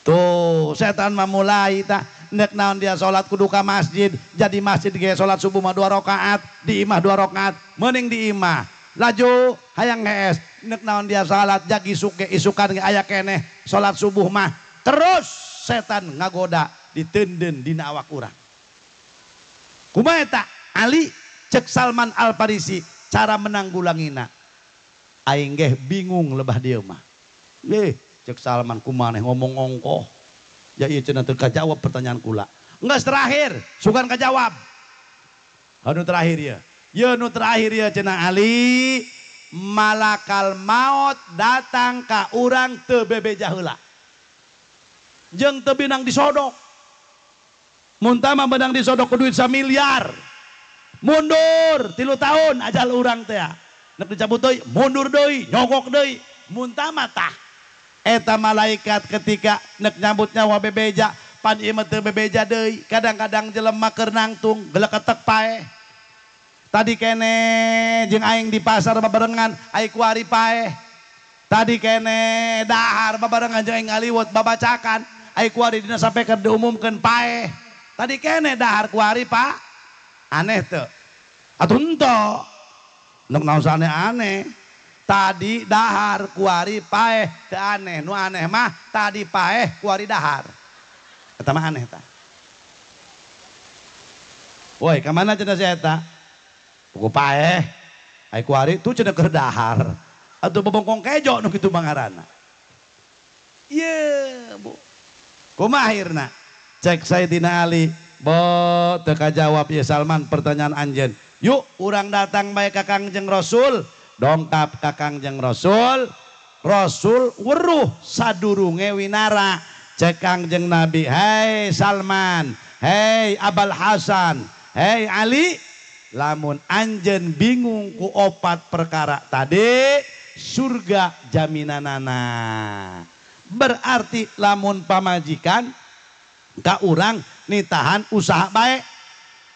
Tuh setan mah mulai tah nek naon dia salat kudu ka masjid, jadi masjid ge salat subuh mah 2 rakaat, di imah 2 rakaat, mending di imah. Laju hayang hees nek naon dia salat jag isuk ge isukan ge aya keneh salat subuh mah. Terus setan ngagoda ditenden dina awak urang. Kumaha eta Ali cek Salman Al Farisi cara menanggulangina. Aing geh bingung lebah dieu mah. Nggih cek Salman kumaneh ngomong ongkoh. Ya ieu cenah teu kajawab pertanyaan kula. Geus terakhir sugan kajawab. Anu terakhir ieu. Ieu nu terakhir ieu cenah Ali, malakal maut datang ka urang teu bebeja heula. Jeung teu binang disodok. Mun tah mah beunang disodok ku duit 1 miliar. Mundur 3 tahun ajal urang teh. Nek dicabut deui, mundur deui, nyogok deui. Mun tah mah tah. Eta malaikat ketika nek nyambut nyawa bebeja, pan ieu mah teu bebeja deui. Kadang-kadang jelema keur nangtung geleketek paeh. Tadi kene jeung aing di pasar babarengan, ai kuari paeh. Tadi kene dahar babarengan jeung aing ngaliwet babacakan, ai kuari dina sapeker diumumkeun paeh. Tadi kene dahar kuari pak, aneh teu? Atuh henteu. Nek naon aneh. Tadi dahar kuari paeh teu aneh, nu aneh mah tadi paeh kuari dahar. Eta mah aneh tah. Woi, ka mana cenah si eta? Buku paeh, ai kuari tuh cenah keur dahar. Atuh bobongkong kejo nu kitu mangarana. Ieu, Bu. Kumaha akhirna? Cek Sayyidina Ali, bo teu kajawab ieu Salman pertanyaan anjeun. Yuk urang datang bae ka Kangjeng Rasul. Dongkap ka Kangjeng Rasul. Rasul weruh sadurunge winara. Cek Kangjeng Nabi, "Hei Salman, hei Abul Hasan, hei Ali, Lamun anjeun bingung ku opat perkara tadi, surga jaminanana. Berarti lamun pamajikan ka urang nitahan usaha baik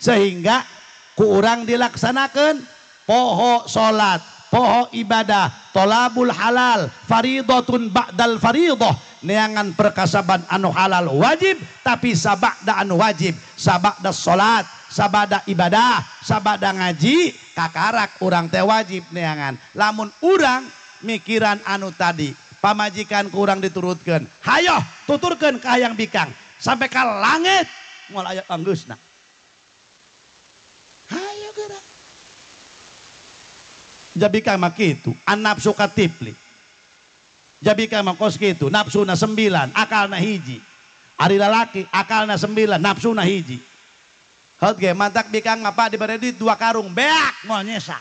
sehingga ku urang dilaksanakan poho salat, poho ibadah, tolabul halal, faridatun ba'dal faridah, neangan perkasaban anu halal wajib tapi sabada anu wajib, sabada salat, sabada ibadah, sabada ngaji, kakarak urang teh wajib neangan. Lamun urang mikiran anu tadi, pamajikan kurang diturutkeun, hayoh tuturkeun ka hayang bikang sampai ka langit moal aya anggeusna. Hayo geura. Jabika mah kitu, an-nafsu katifli. Jabika mah kos kitu, nafsuna 9, akalna hiji. Ari lalaki akalna 9, nafsuna hiji. Hot ge mantak bikang ngapa dibere duit 2 karung beak moal nyesa.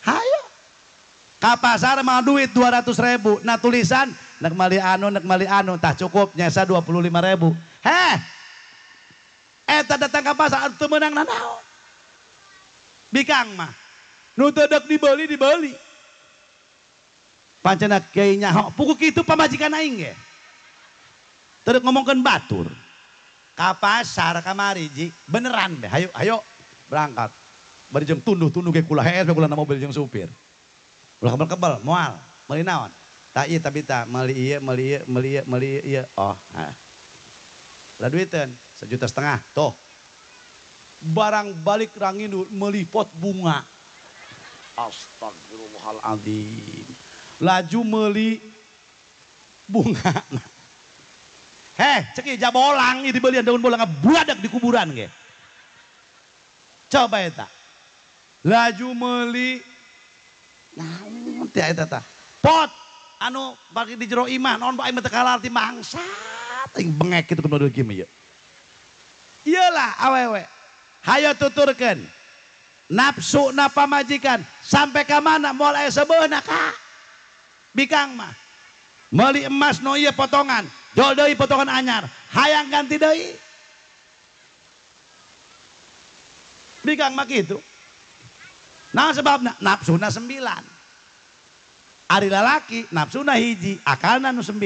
Hayo. Ka pasar mah duit 200.000, nah tulisan nek mali anu tah cukup nyesa 25.000. Heh. Eta datang ka pasar teu meunang nanaon. Bikang mah nu teu deuk dibeli dibeli. Pancena kiai nyaho puku kitu pamajikan aing ge. Teu deuk ngomongkeun batur. Ka pasar kamari ji beneran deh, hayo hayo berangkat. Bari jeung tunduh-tunduh ge kula hees kula na mobil jeung supir. Ulah kebel-kebel moal meuli naon? Tah ieu tapi tah meuli ieu meuli ieu meuli ieu meuli ieu. Oh, ha. Lah duiteun 1,5 juta tuh. Barang balik rangin melipot bunga. Astagfirullahaladzim. Laju meli bunga. Heh, ceki jabolang ini dibelian daun bolang buadak di kuburan ge. Coba eta. Laju meli naon teh eta tah. Pot anu bagi di jero imah naon bae teu kalarti mangsat aing bengek kitu kudu kieu ieu. Iyalah awewe. Hayo tuturkeun. Nafsu na pamajikan sampai ka mana moal aya sebeuna ka. Bikang mah meuli emas no ieu potongan, dol deui potongan anyar, hayang ganti deui. Bikang mah kitu. Nah sebabna nafsuna 9. Ari lalaki nafsuna hiji, akalna nu 9.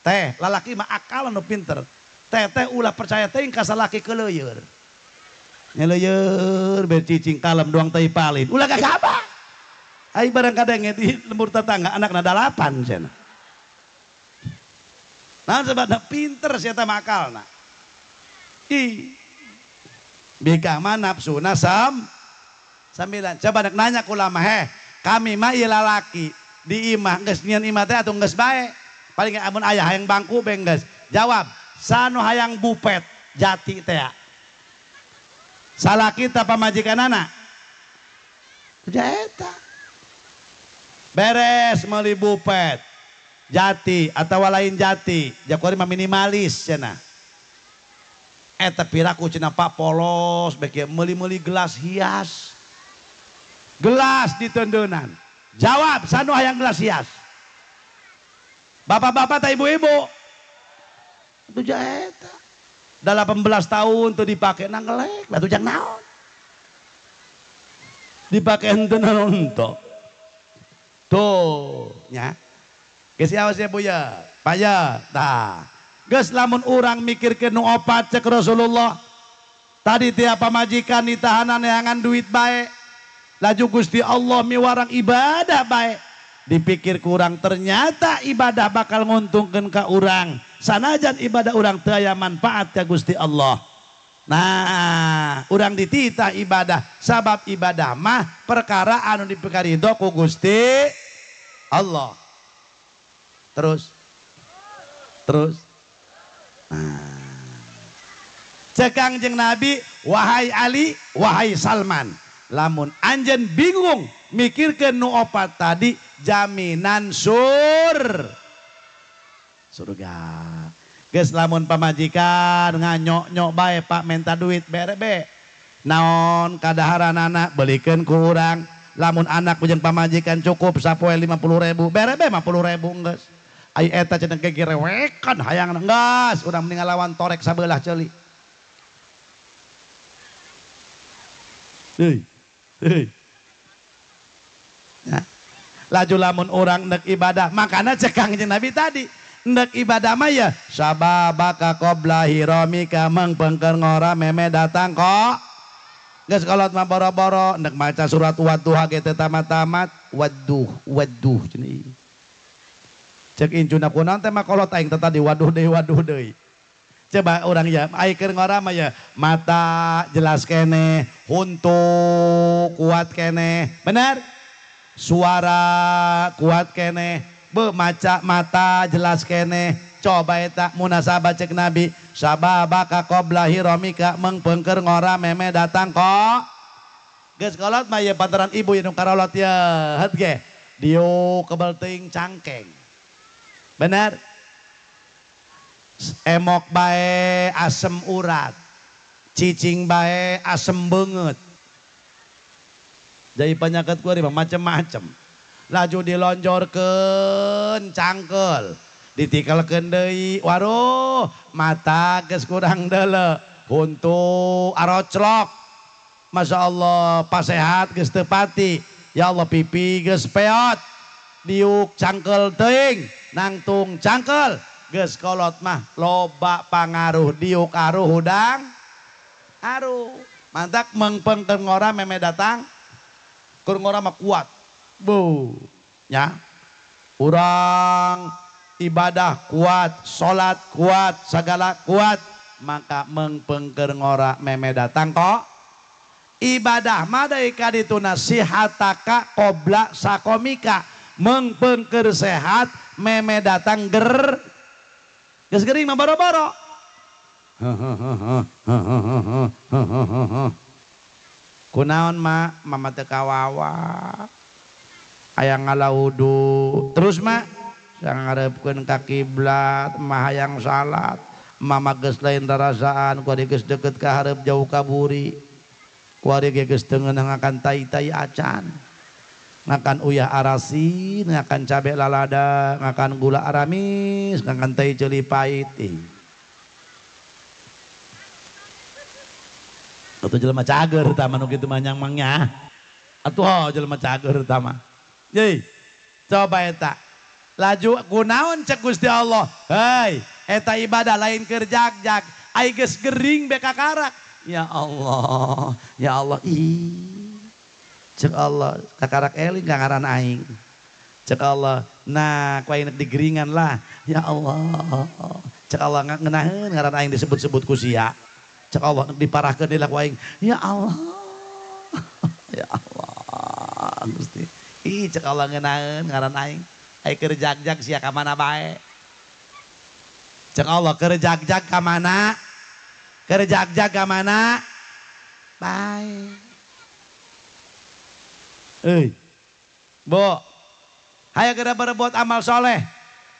Teh lalaki mah akalna nu pinter. Teh teh ulah percaya teuing ka salaki keuleuyeur. Nyeleuyeur bercicing kalem doang teh palin. Ulah gagabah. Ai barang kadang di lembur tetangga anakna 8 cenah. Nah sebabna pinter sia teh akalna. Ih. Bikang mah nafsuna 9. Coba nek nanya ku ulama, heh, kami mah ieu lalaki di imah geus nyian imah teh atuh geus bae. Paling amun aya hayang bangku be geus. Jawab, sanu hayang bupet jati teh. Salaki ta pamajikanana? Eta. Beres meuli bupet jati atawa lain jati, jakuari mah minimalis cenah. Eta piraku cenah Pak polos bek meuli-meuli gelas hias. Gelas ditendeunan. Jawab, sanu hayang gelas hias. Bapak-bapak ta ibu-ibu? Atuh eta. 18 tahun tuh dipake nanggelek, batu jang naon. Dipake henteu naon to. Tuh, nya. Geus awas ya Bu ya. Pak ya, tah. Geus lamun urang mikirkeun nu opat cek Rasulullah. Tadi tiap pamajikan ditahanan neangan duit bae. Laju Gusti Allah miwarang ibadah bae. Dipikir kurang ternyata ibadah bakal nguntungkeun ka urang. Sanajan ibadah urang teu aya manfaat ka Gusti Allah. Nah, urang dititah ibadah sabab ibadah mah perkara anu dipikarido ku Gusti Allah. Terus. Terus. Nah. Cek Kangjeng Nabi, wahai Ali, wahai Salman, lamun anjeun bingung mikirkeun nu opat tadi jaminan surga. Geus lamun pamajikan nganyok-nyok bae Pak minta duit bere be. Naon kadaharanana belikeun ku urang. Lamun anak jeung pamajikan cukup sapoe 50.000 bere be 50.000 geus. Ai eta cenah gegerewekan hayang geus urang mending ngalawan torek sabelah ceuli. Heuy. Heuy. Nah, laju lamun orang nek ibadah, makana cek Kangjeng Nabi tadi, nek ibadah mah ya sababaka qabla hiramika mengpengker ngora meme datang kok. Geus kolot mah boro-boro nek maca surat Wadduha ge teu tamat-tamat, waduh waduh cenah. Cek incuna kunaon teh mah kolot aing teh tadi waduh deui waduh deui. Coba orang ya ai keur ngora mah ya mata jelas keneh, huntu kuat keneh, benar? Suara kuat keneh, be maca mata jelas keneh. Coba eta munasabah cek Nabi sababaka qabla hiramika mengpengker ngora meme datang kok. Geus kolot mah ye pantaran ibu ye nu karolot ye heut ge diuk kebel teuing cangkeng. Benar? Emok bae asem urat, cicing bae asem beungeut. Jadi penyakit kuari macem-macem. Laju dilonjorkeun cangkel, ditikelkeun deui, waruh mata geus kurang deuleu, huntu aroclok. Masya Allah, pasehat geus teu pati. Ya Allah pipi geus peot, diuk cangkel teuing, nangtung cangkel, geus kolot mah loba pangaruh diuk aruh hudang aruh. Mantak mengpengker ngora meme datang, keur ngora mah kuat. Bu, ya. Urang ibadah kuat, salat kuat, segala kuat, maka mengpengker ngora meme datang kok. Ibadah mah deui ka ditu nasihataka qobla sakomika, mengpengker sehat meme datang ger. Geus gering mah boro-boro. Kunaon ma, mama teu kawawa. Aya ngalaudu. Terus ma, sangarepkeun ka kiblat, mah hayang salat. Mama geus lain rarasaan, kuari geus deukeut ka hareup jauh ka buri. Kuari ge geus teu ngeunah ngakan tai-tai acan. Ngakan uyah arasin, ngakan cabe lalada, ngakan gula aramis, ngakan tai ceuli pahit. Atuh jelema cager tah mah nu kitu mah nyang mangnya. Atuh oh, jelema cager tah mah. Yeuh, coba eta. Laju kunaon cek Gusti Allah. Hei, eta ibadah lain keur jag-jag. Ai geus gering be kakarak. Ya Allah, ya Allah. Ih. Cek Allah, kakarak eling ka ngaran aing. Cek Allah, nah ku aing digeringan lah. Ya Allah. Cek Allah ngeunaheun ngaran aing disebut-sebut ku sia. Cek Allah diparahkeun deui lah ku aing. Ya Allah. Ya Allah, Gusti. Ih, cek Allah ngeunaheun ngaran aing. Ai keur jag-jag sia ka mana bae. Cek Allah keur jag-jag ka mana? Keur jag-jag ka mana? Bae. Euy. Bu. Hayo kita berbuat amal soleh.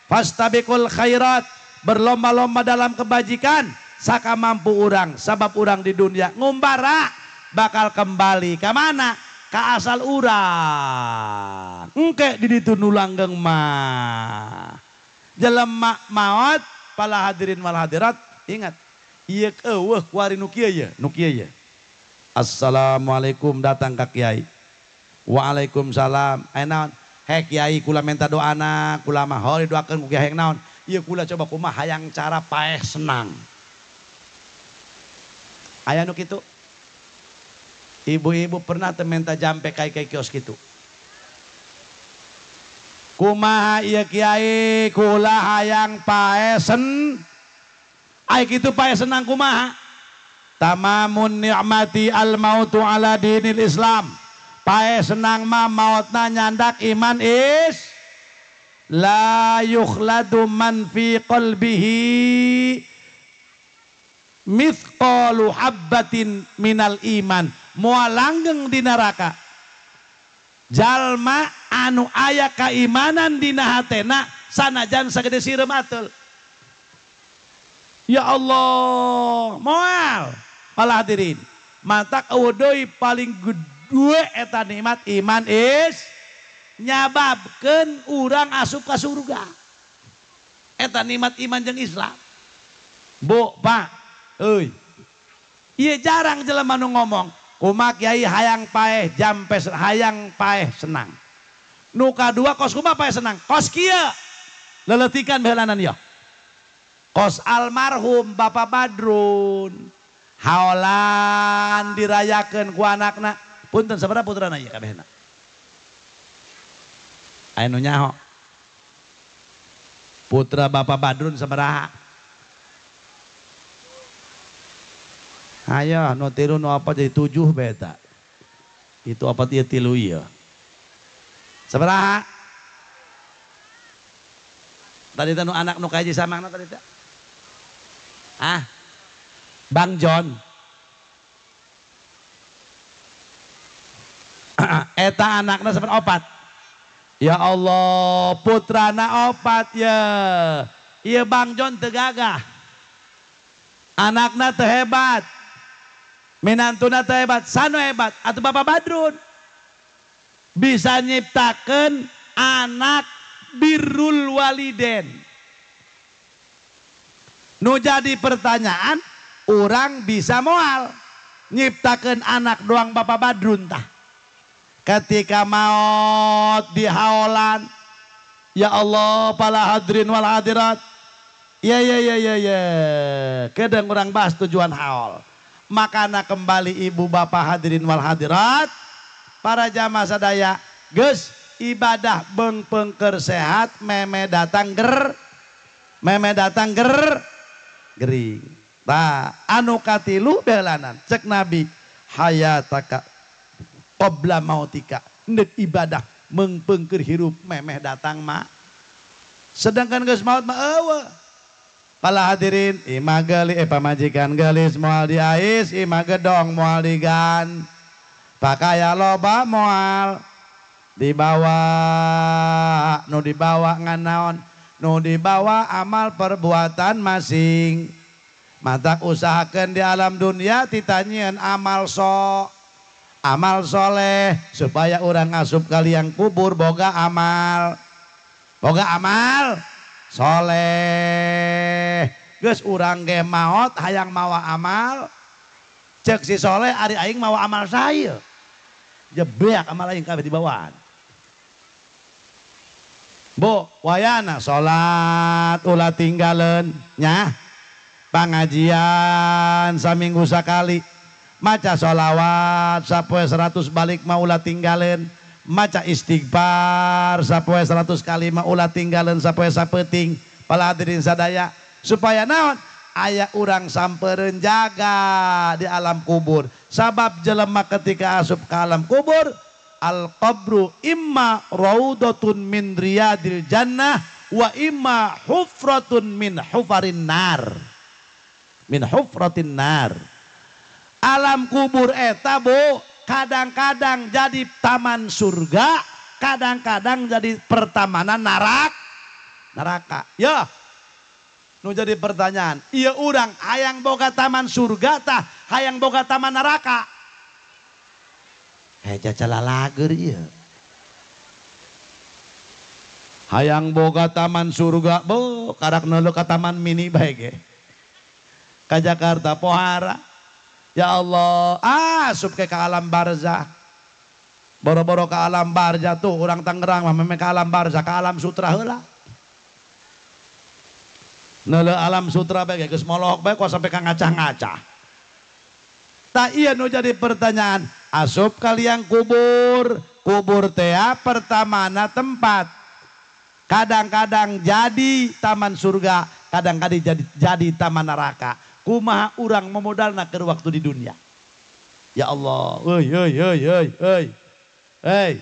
Fastabiqul khairat, berlomba-lomba dalam kebajikan. Saka mampu urang, sabab urang di dunia ngumbara bakal kembali ke mana? Ka asal urang. Engke di ditu nu langgeng mah. Jelema maot pala hadirin wal hadirat, ingat. Ieu eueuh kuari nu kieu ye, nu kieu ye. Assalamualaikum datang ka kiai. Waalaikumsalam. Aya naon? He kiai kula minta doana, kula mah hori doakeun ku kiai hayang naon? Ieu kula coba kumaha hayang cara paeh senang. Aya nu kitu? Ibu-ibu pernah teu minta jampe ka kios kitu? Kumaha ieu kiai kula hayang paeh sen. Ai kitu paeh senang kumaha? Tamamun ni'mati al mautu ala dinil Islam. Pae senang ma mautna nyandak iman is la yukhladu man fi qalbihi mithqalu habbatin minal iman, moal langgeng di neraka. Jalma anu aya keimanan dina hatena sanajan sagede sireum ateul. Ya Allah, moal. Malah hadirin, matak eueuh deui paling gede eta nikmat iman is nyababkeun urang asup ka surga. Eta nikmat iman jeung Islam. Bu, Pak, euy. Ieu jarang jelema nu ngomong, Kumaha kiai hayang paeh jampe hayang paeh senang. Nu kadua kos kumaha paeh senang? Kos kieu. Leletikan behelanan ya. Kos almarhum Bapak Badrun. Haolan dirayakeun ku anakna. Punten sabaraha putrana ieu kabehna? Aya nu nyaho. Putra Bapak Badrun sabaraha? Ayo nu tilu nu apa jadi 7 beta. Itu apa ieu tilu ieu? Sabaraha? Tadi teh nu anak nu kaji samangna tadi teh. Ah. Bang John. Eta anakna sampai 4. Ya Allah, putrana 4 ya. Ieu Bang John teu gagah. Anakna teu hebat. Minantuna teu hebat, sanu hebat atuh Bapak Badrun. Bisa nyiptakeun anak birrul waliden. Nu jadi pertanyaan, orang bisa moal nyiptakeun anak doang Bapak Badrun tah. Ketika maut di haolan, ya Allah para hadirin wal hadirat. Ya ya ya ya ya. Kadang orang bahas tujuan haol. Makana kembali ibu bapak hadirin wal hadirat, para jamaah sadaya, geus ibadah beungpeungkeur sehat meme datang ger, meme datang ger gering. Tah anu katilu belanan cek Nabi hayataka qabla mautika, ndek ibadah meungpeungkeur hirup memeh datang ma. Sedangkan geus maut mah eueuh. Pala hadirin imah geuli pamajikan geulis moal diais, imah gedong moal digan. Pakaya loba moal dibawa, nu dibawa ngan naon? Nu dibawa amal perbuatan masing. Matak usahakeun di alam dunia titanyieun amal so, amal soleh supaya orang asup kaliang kubur boga amal, boga amal soleh. Geus urang ge maot hayang mawa amal, cek si soleh ari aing mawa amal saya, jebeak amal aing kabeh dibawaan. Bu wayana salat ulah tinggaleun nya, pengajian saminggu sakali, maca sholawat sapoe 100 balik mah ulah tinggaleun, maca istighfar sapoe 100 kali mah ulah tinggaleun sapoe sapeuting. Para hadirin sadaya, supaya naon aya urang sampereun jaga di alam kubur. Sabab jelema ketika asup ke alam kubur, al qabru imma raudhatun min riyadil jannah wa imma hufratun min hufarin nar. Min hufratin nar. Alam kubur eta bu kadang-kadang jadi taman surga, kadang-kadang jadi pertamanan neraka. Ya, nu jadi pertanyaan, iya urang hayang boga taman surga tah hayang boga taman neraka? Heja calalager ieu. Hayang boga taman surga, bu karak neuleuh ka taman mini bae ge. Ka Jakarta pohara. Ya Allah, asup ke alam barzah. Boro-boro ke alam barzah tuh orang Tangerang mah memang ke alam barzah, ke alam sutra heula. Neuleuh alam sutra bae geus molohok bae kok sampai ka ngacah-ngacah. Tak iya nu jadi pertanyaan, asup kaliang kubur, kubur teh pertamana tempat. Kadang-kadang jadi taman surga, kadang-kadang jadi taman neraka. Kumaha urang memodalna keur waktu di dunia. Ya Allah, euy euy euy euy euy. Hei.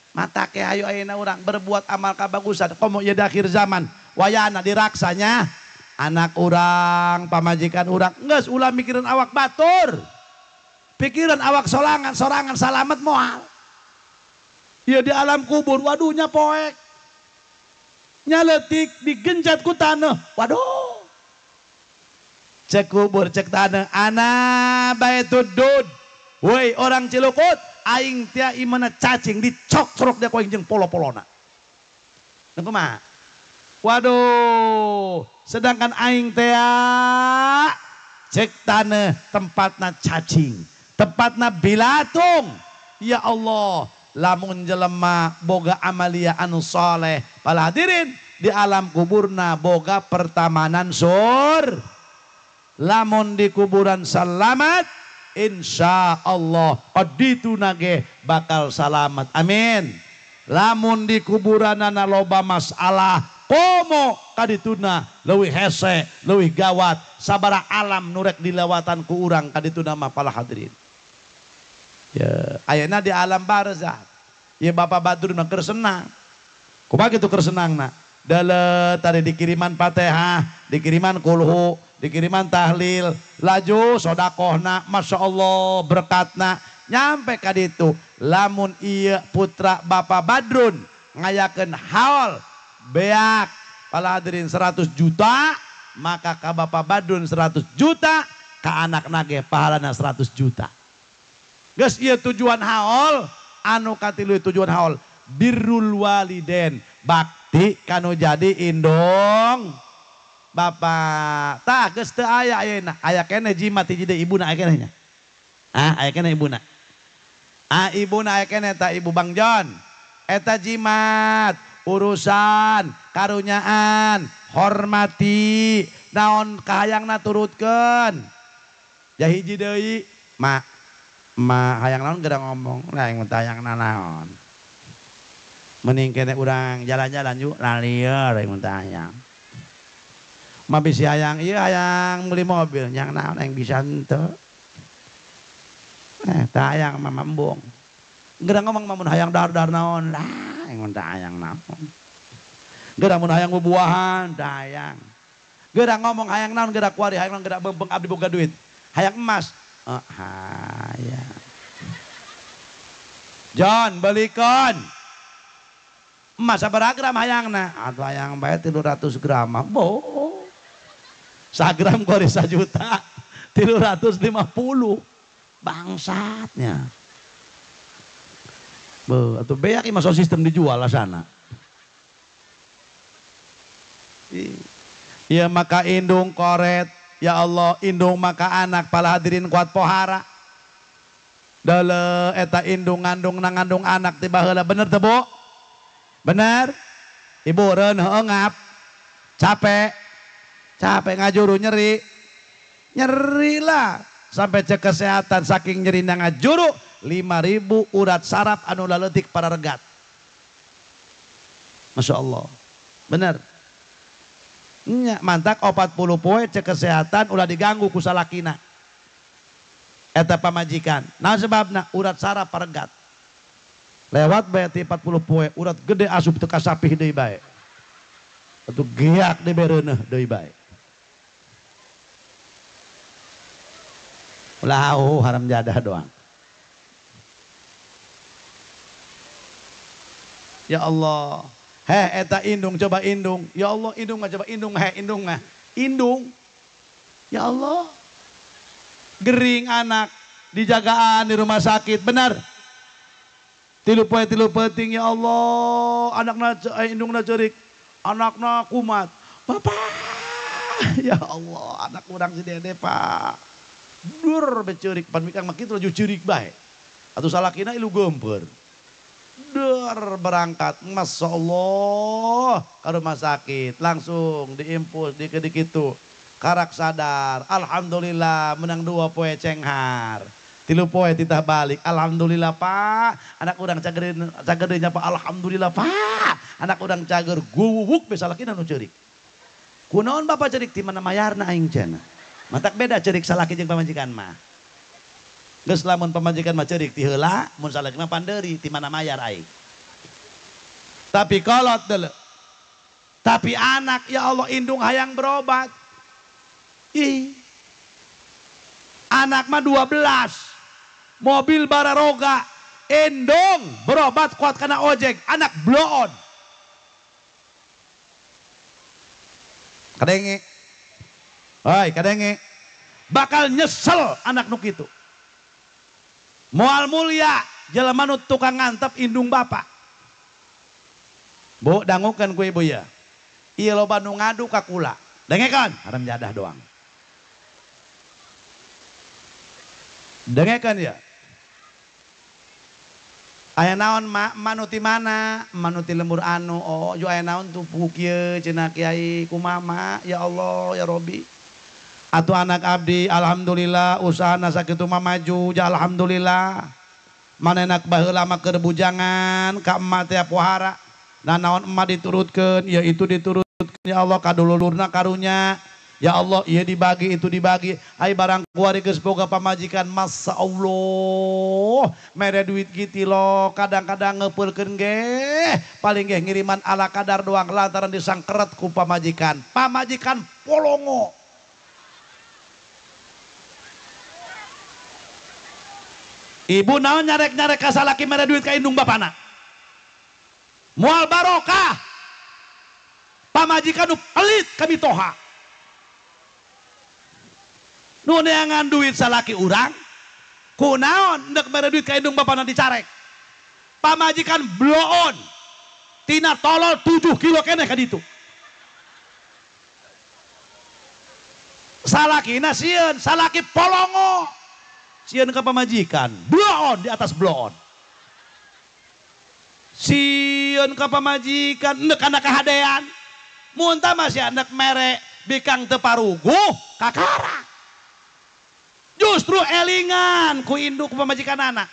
Mata ke hayu ayeuna urang berbuat amal kabagusan komo ieu di akhir zaman. Wayana diraksanya anak urang, pamajikan urang, geus ulah mikiran awak batur. Pikiran awak solangan, sorangan salamet moal. Ieu di alam kubur waduhnya poek. Nyaletik digenjat ku taneuh. Waduh. Cek kubur cek tanah ana baitud dud. Woi orang Cilukut, aing tia imana cacing dicok-crok dia ku aing jeung polo-polona. Nu kumaha? Waduh, sedangkan aing tea cek tanah tempatna cacing, Tepatna bilatung. Ya Allah, lamun jelema boga amalia anu soleh, para hadirin di alam kuburna boga pertamanan sur. Lamun di kuburan selamat, insya Allah aditu nage bakal selamat. Amin. Lamun di kuburanana loba masalah, komo kadituna leuwih hese, leuwih gawat, sabara alam nurek dilewatan ku urang kadituna mah para hadirin. Ya, ayeuna di alam barzah. Ya Bapak Badrun mah keur senang. Kumaha kitu keur senangna? Dale tadi dikiriman Fatihah, dikiriman kulhu, dikiriman tahlil, laju sodakohna, masya Allah berkatna, nyampe kaditu. Lamun iya putra Bapak Badrun ngayakeun haul beak para hadirin 100 juta, maka ka Bapak Badrun 100 juta, ka anak nage pahalana 100 juta. Geus ieu tujuan haul, anu katilu tujuan haul birrul waliden, bakti kanu jadi indung bapak. Tah geus teu aya ayeuna, aya keneh jimat hiji deui ibuna aya keneh nya. Ah, aya keneh ibuna. Ah, ibuna aya keneh tah ibu Bang Jon. Eta jimat, urusan, karunyaan, hormati, naon kahayangna turutkeun. Ja hiji deui, mak ma hayang naon geura ngomong, lah yang hayang naon. Mending kene urang jalan-jalan yuk, lalieur yang hayang. Ma bisi hayang ieu hayang beli mobil, yang naon yang bisa henteu. Tah hayang mah embung. Geura ngomong mah mun hayang dahar-dahar naon, lah yang hayang naon. Geura mun hayang bubuahan, tah hayang. Geura ngomong hayang naon, geura kuari hayang naon, geura beungpeung abdi boga duit. Hayang emas. Oh, hayang. John, belikan. Emas sabaraha gram hayangna? Atuh hayang bae 300 gram. Bo. Sagram kuari 1.350.000. Bangsatnya. Be, atuh beak ieu masuk sistem dijual lah sana. Ya maka indung koret, ya Allah indung maka anak para hadirin kuat pohara. Dale eta indung ngandung nangandung anak tiba heula, bener teu Bu? Bener? Ibu reun heueuh ngap. Capek. Capek ngajuru nyeri. Nyeri lah sampai cek kesehatan saking nyeri ngajuru 5.000 urat saraf anu laletik para regat. Masya Allah. Bener. Nya mantak 40 poe cek kesehatan ulah diganggu ku salakina. Eta pamajikan. Nah sebabna urat saraf paregat. Lewat bae ti 40 poe urat gede asup teu kasapih deui bae. Atuh geak deui bereuneuh deui bae. Ulah haram jadah doang. Ya Allah. Heh eta indung coba indung. Ya Allah indung mah coba indung heh indung mah. Indung. Ya Allah. Gering anak dijagaan di rumah sakit, benar. Tilu poe tilu peuting ya Allah, anakna indungna ceurik, anakna kumat. Bapak, ya Allah, anak urang si Dede Pak. Dur beceurik pan mikang mah kitu laju ceurik bae. Atuh salakina ilu geumpeur. Dur berangkat, masya Allah, ke rumah sakit, langsung diimpus, dikit-dikitu, karak sadar, alhamdulillah menang 2 poe cenghar, 3 poe titah balik, alhamdulillah Pak, anak urang cager cagernya Pak, alhamdulillah Pak, anak urang cager guwuk bisa salakina nu ceurik. Kunaon Bapak ceurik ti mana mayarna aing cenah. Matak beda ceurik salaki jeung pamajikan mah. Geus lamun pamajikan mah ceurik ti heula, mun salaki mah pandeuri ti mana mayar aing. Tapi kolot deuleu. Tapi anak ya Allah indung hayang berobat. Ih. Anak mah 12. Mobil bararoga, indung berobat kuat kana ojek, anak bloon. Kadenge. Oi, kadenge. Bakal nyesel anak nu kitu. Moal mulia jelema nu tukang ngantep indung bapak. Bu, dangukeun ku ibu ya. Ieu loba nu ngadu ka kula. Dengekeun, haram jadah doang. Dengekeun ya. Aya naon mak manuti mana? Manuti lembur anu. Oh, ju aya naon tuh kieu cenah kiai kumaha ya Allah ya Robi. Atuh anak abdi alhamdulillah usahana sakitu mah maju ja alhamdulillah. Manenak baheula mah keur bujangan ka emak teh pohara. Nah naon emak diturutkeun ya itu diturutkeun ya Allah kadululurna karunya. Ya Allah ieu dibagi itu dibagi. Ai barang kuari geus boga pamajikan masa Allah mere duit kitu lo kadang-kadang ngepeulkeun ge paling ge ngiriman ala kadar doang lantaran disangkeret ku pamajikan. Pamajikan polongo. Ibu naon nyarek-nyarek ka salaki mere duit ka indung bapana. Moal barokah. Pamajikan nu pelit kami toha. Nu neangan duit salaki urang, kunaon ndek mere duit ka indung bapana dicarek. Pamajikan bloon. Tina tolol 7 kilo keneh ka ditu. Salakina sieun, salaki polongo. Sieun ka pamajikan, bloon di atas bloon. Sieun ka pamajikan ndek kana kahadean. Mun tah masih anak mere bikang teu paruguh kakara. Justru elingan ku induk pamajikan anak.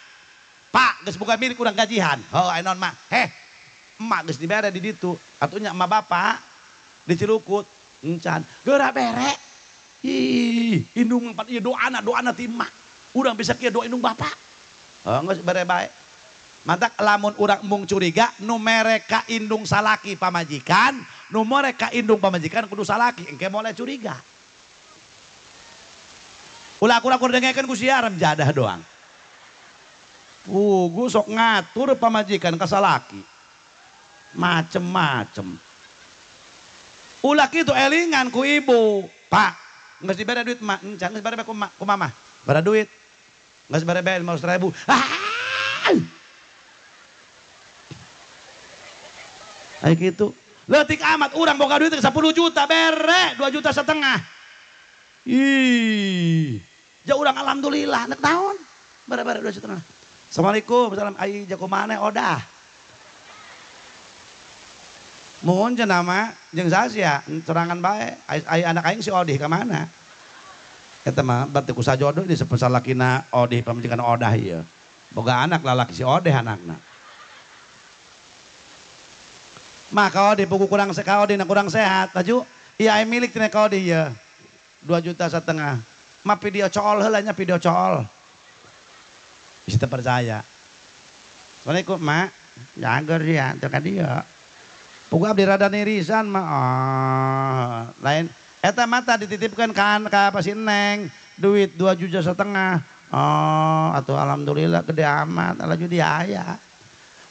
Pak geus boga milik urang gajihan. Oh aya naon mak? Heh, emak geus dibere di ditu. Atuh nya emak bapak di Cilukut encan. Geura bere. Ih, indung empat ieu doana, doana ti emak. Urang bisa kieu doa indung bapak. Oh geus bere bae. Mantak lamun urang embung curiga nu mere ka indung salaki pamajikan, nu mere ka indung pamajikan kudu salaki engke mulai curiga. Ulah akur-akur dengekeun ku siaran jadah doang. Pugu sok ngatur pamajikan ka salaki. Macem-macem. Ulah kitu elingan ku ibu. Pak, geus dibere duit mak, encan geus bare ku mak, ku mamah. Bare duit. Geus bare bae 500.000. Ah! Ai kitu. Leutik amat urang boga duit 10 juta bere 2,5 juta. Ih, ja urang alhamdulillah nek naon? Bare-bare 2,5 juta. Assalamualaikum, salam ai jago maneh odah. Mohon cenah mah jeung sasia serangan bae. Ai anak aing si Odih ka mana? Eta mah berarti ku sajodoh di salakina Odih pamajikan odah ieu. Boga anak lalaki si Odih anakna. Mah ka Odih pugu kurang ka Odih kurang sehat, laju ieu ai milik cenah ka Odih ieu. 2,5 juta. Mah video cool heula nya video cool. Bisa terpercaya. Assalamualaikum, Mak. Jager ya, teu ka dieu. Pugu abdi rada nirisan mah. Oh, lain eta mata dititipkan ka ka si Neng duit 2,5 juta. Oh, atuh alhamdulillah gede amat, laju dia aya.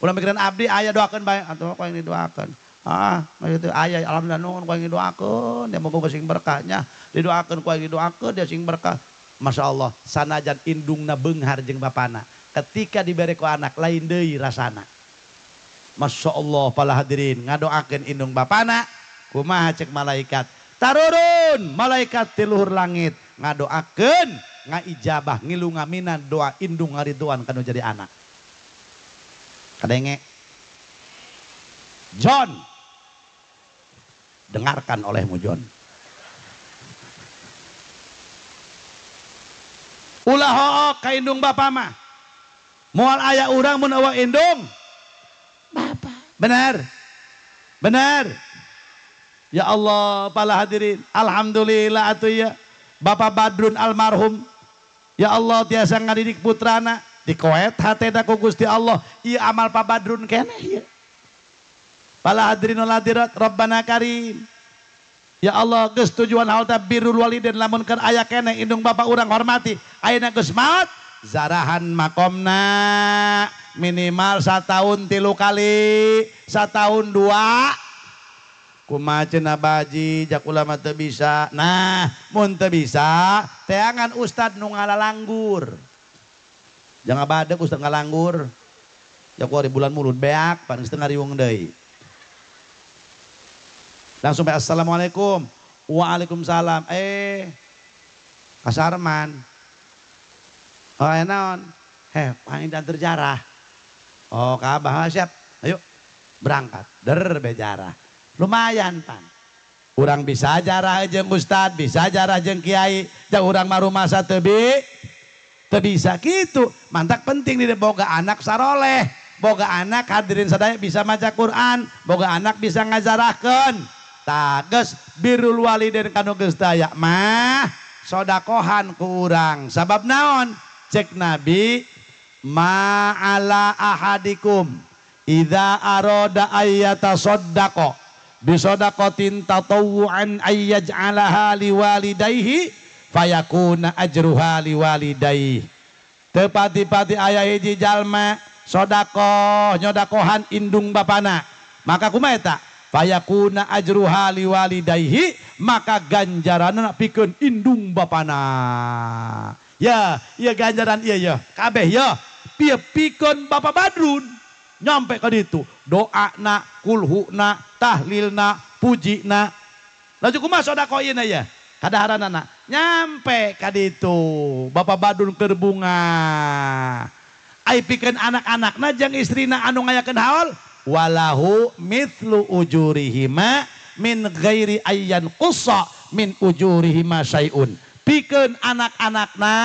Ulah mikiran abdi aya doakeun bae, atuh ku yang didoakeun. Ah, maksudnya ayah alhamdulillah nuhun ku yang didoakeun, dia moga sing berkahnya, didoakeun ku yang didoakeun dia sing berkah. Masya Allah, sanajan indungna beunghar jeung bapana, ketika dibere ku anak lain deui rasana. Masya Allah para hadirin ngadoakeun indung bapana, kumaha cek malaikat. Tarurun malaikat ti luhur langit ngadoakeun ngaijabah ngilu ngaminan doa indung ngariduan kanu jadi anak. Kadenge John, dengarkan olehmu John. Ulah hook ka indung bapa mah. Moal aya urang mun eueuh indung bapa. Benar. Benar. Ya Allah, para hadirin, alhamdulillah atuh ya. Bapak Badrun almarhum. Ya Allah tiasa ngadidik putrana dikoet hatena ku Gusti Allah. Ieu amal Pak Badrun keneh ieu. Para hadirin wal hadirat, Rabbana karim. Ya Allah, geus tujuan halte birrul walidain lamun keur aya keneh indung bapak urang hormati. Ayeuna geus maot, zarahan makomna minimal 1 tahun 3 kali, 1 tahun 2. Kumaha cenah baji jak ulama teu bisa. Nah, mun teu bisa, teangan ustad nu ngalalanggur. Jangan badeg ustad ngalanggur. Ya ku bulan mulut beak, paling setengah riung deui. Langsung bae assalamualaikum. Waalaikumsalam. Kasarman. Oh naon? Heh, paling dan terjarah. Oh, ka abah siap. Ayo berangkat. Der bejarah. Lumayan pan. Urang bisa jarah jeung ustad, bisa jarah jeung kiai, da urang mah rumasa teu bisa kitu. Mantak penting di boga anak saroleh, boga anak hadirin sadaya bisa maca Quran, boga anak bisa ngajarahkeun. Tah geus birrul walidain kanu geus daya mah sodakohan ku urang. Sabab naon? Cek Nabi ma'ala ahadikum idza arada ayyatasaddaqa bisodaqatin tatawwu'an ayyaj'alaha liwalidayhi fayakuna ajruha liwalidayhi. Teu pati-pati aya hiji jalma sodakoh nyodakohan indung bapana, maka kumaha eta? Fayakuna ajruha liwalidayhi, maka ganjaranna pikeun indung bapana. Ya, iya ganjaran iya ya, kabeh ya. Pieu pikeun Bapak Badrun nyampe ka ditu, doana, kulhuna, tahlilna, pujina. Laju kumaha sedekah ieu ya? Kadaharanana nyampe ka ditu, Bapak Badrun keur bungah. Ai pikeun anak-anakna jeung istrina anu ngayakeun haul, walahu mithlu ujurihima min ghairi ayyan qussa min ujurihima syai'un. Pikeun anak-anakna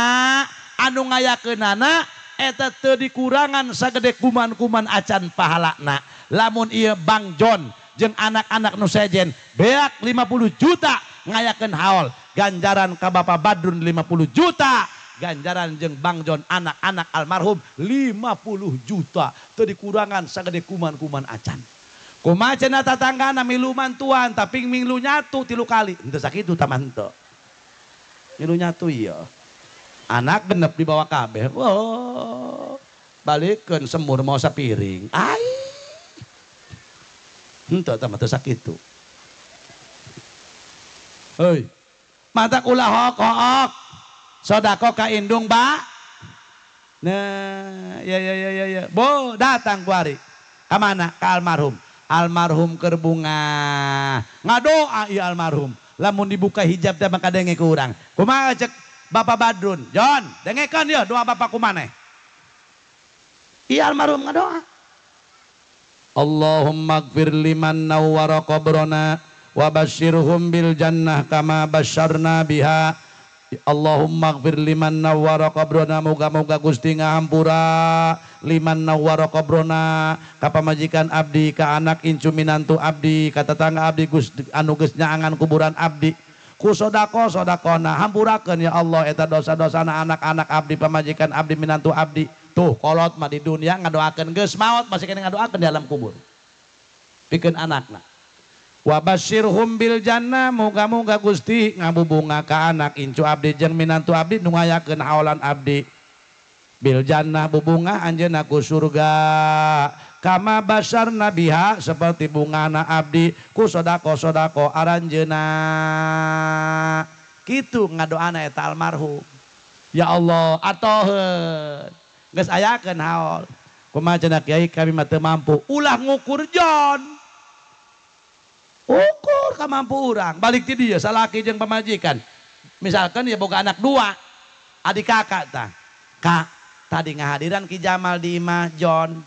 anu ngayakeunana eta teu dikurangan sagede kuman-kuman acan pahalana. Lamun ieu Bang John jeung anak-anak nu sejen beak 50 juta ngayakeun haul, ganjaran ka Bapak Badrun 50 juta, ganjaran jeung Bang John anak-anak almarhum 50 juta, teu dikurangan sagede kuman-kuman acan. Kumaha cenah tatanggana milu mantuan tapi milu nyatu 3 kali, henteu sakitu tah mah henteu. Milu nyatu iya. Anak genep dibawa kabeh. Oh, balikeun semur mau sapiring. Ai. Henteu tah mah teu sakitu. Heuy. Matak ulah hok-hok. Sedekah ka indung ba. Nah, ya ya ya ya ya. Bo datang kuari. Ka mana? Ka almarhum. Almarhum keur bungah. Ngadoa ieu almarhum. Lamun dibuka hijab teh maka denge ku urang. Kumaha cek Bapak Badrun? John, dengekeun yeuh doa bapak kumaneh. Ieu almarhum ngadoa. Allahumma gfir liman nawwara qabrana wa basyirhum bil jannah kama basyarna biha. Allahumma gfir liman nawwara qabrana, muga-muga Gusti ngahampura liman nawwara qabrana ka pamajikan abdi, ka anak incu minantu abdi, ka tetangga abdi Gusti anu geus nyaangan kuburan abdi. Ku sodako sodakona hampurakeun ya Allah eta dosa-dosana anak-anak abdi, pamajikan abdi, minantu abdi. Tuh kolot mah di dunia ngadoakeun geus maot masih kena ngadoakeun di alam kubur. Pikeun anakna. Wa basyirhum bil jannah, muga-muga Gusti ngabubunga ka anak incu abdi jeung minantu abdi nu ngayakeun haolan abdi. Bil jannah bubunga anjeunna ku surga. Kama basyarna biha, seperti bungana abdi ku sodako-sodako aranjeunna. Kitu ngadoana eta almarhum. Ya Allah, atoheun. Geus ayakeun haol. Kumaha cenah kiai kami mah teu mampu. Ulah ngukur John. Ukur kamampu urang. Balik ti dieu salaki jeung pamajikan. Misalkan ya boga anak 2, adik kakak tah. Kak, tadi ngahadiran Ki Jamal di imah John.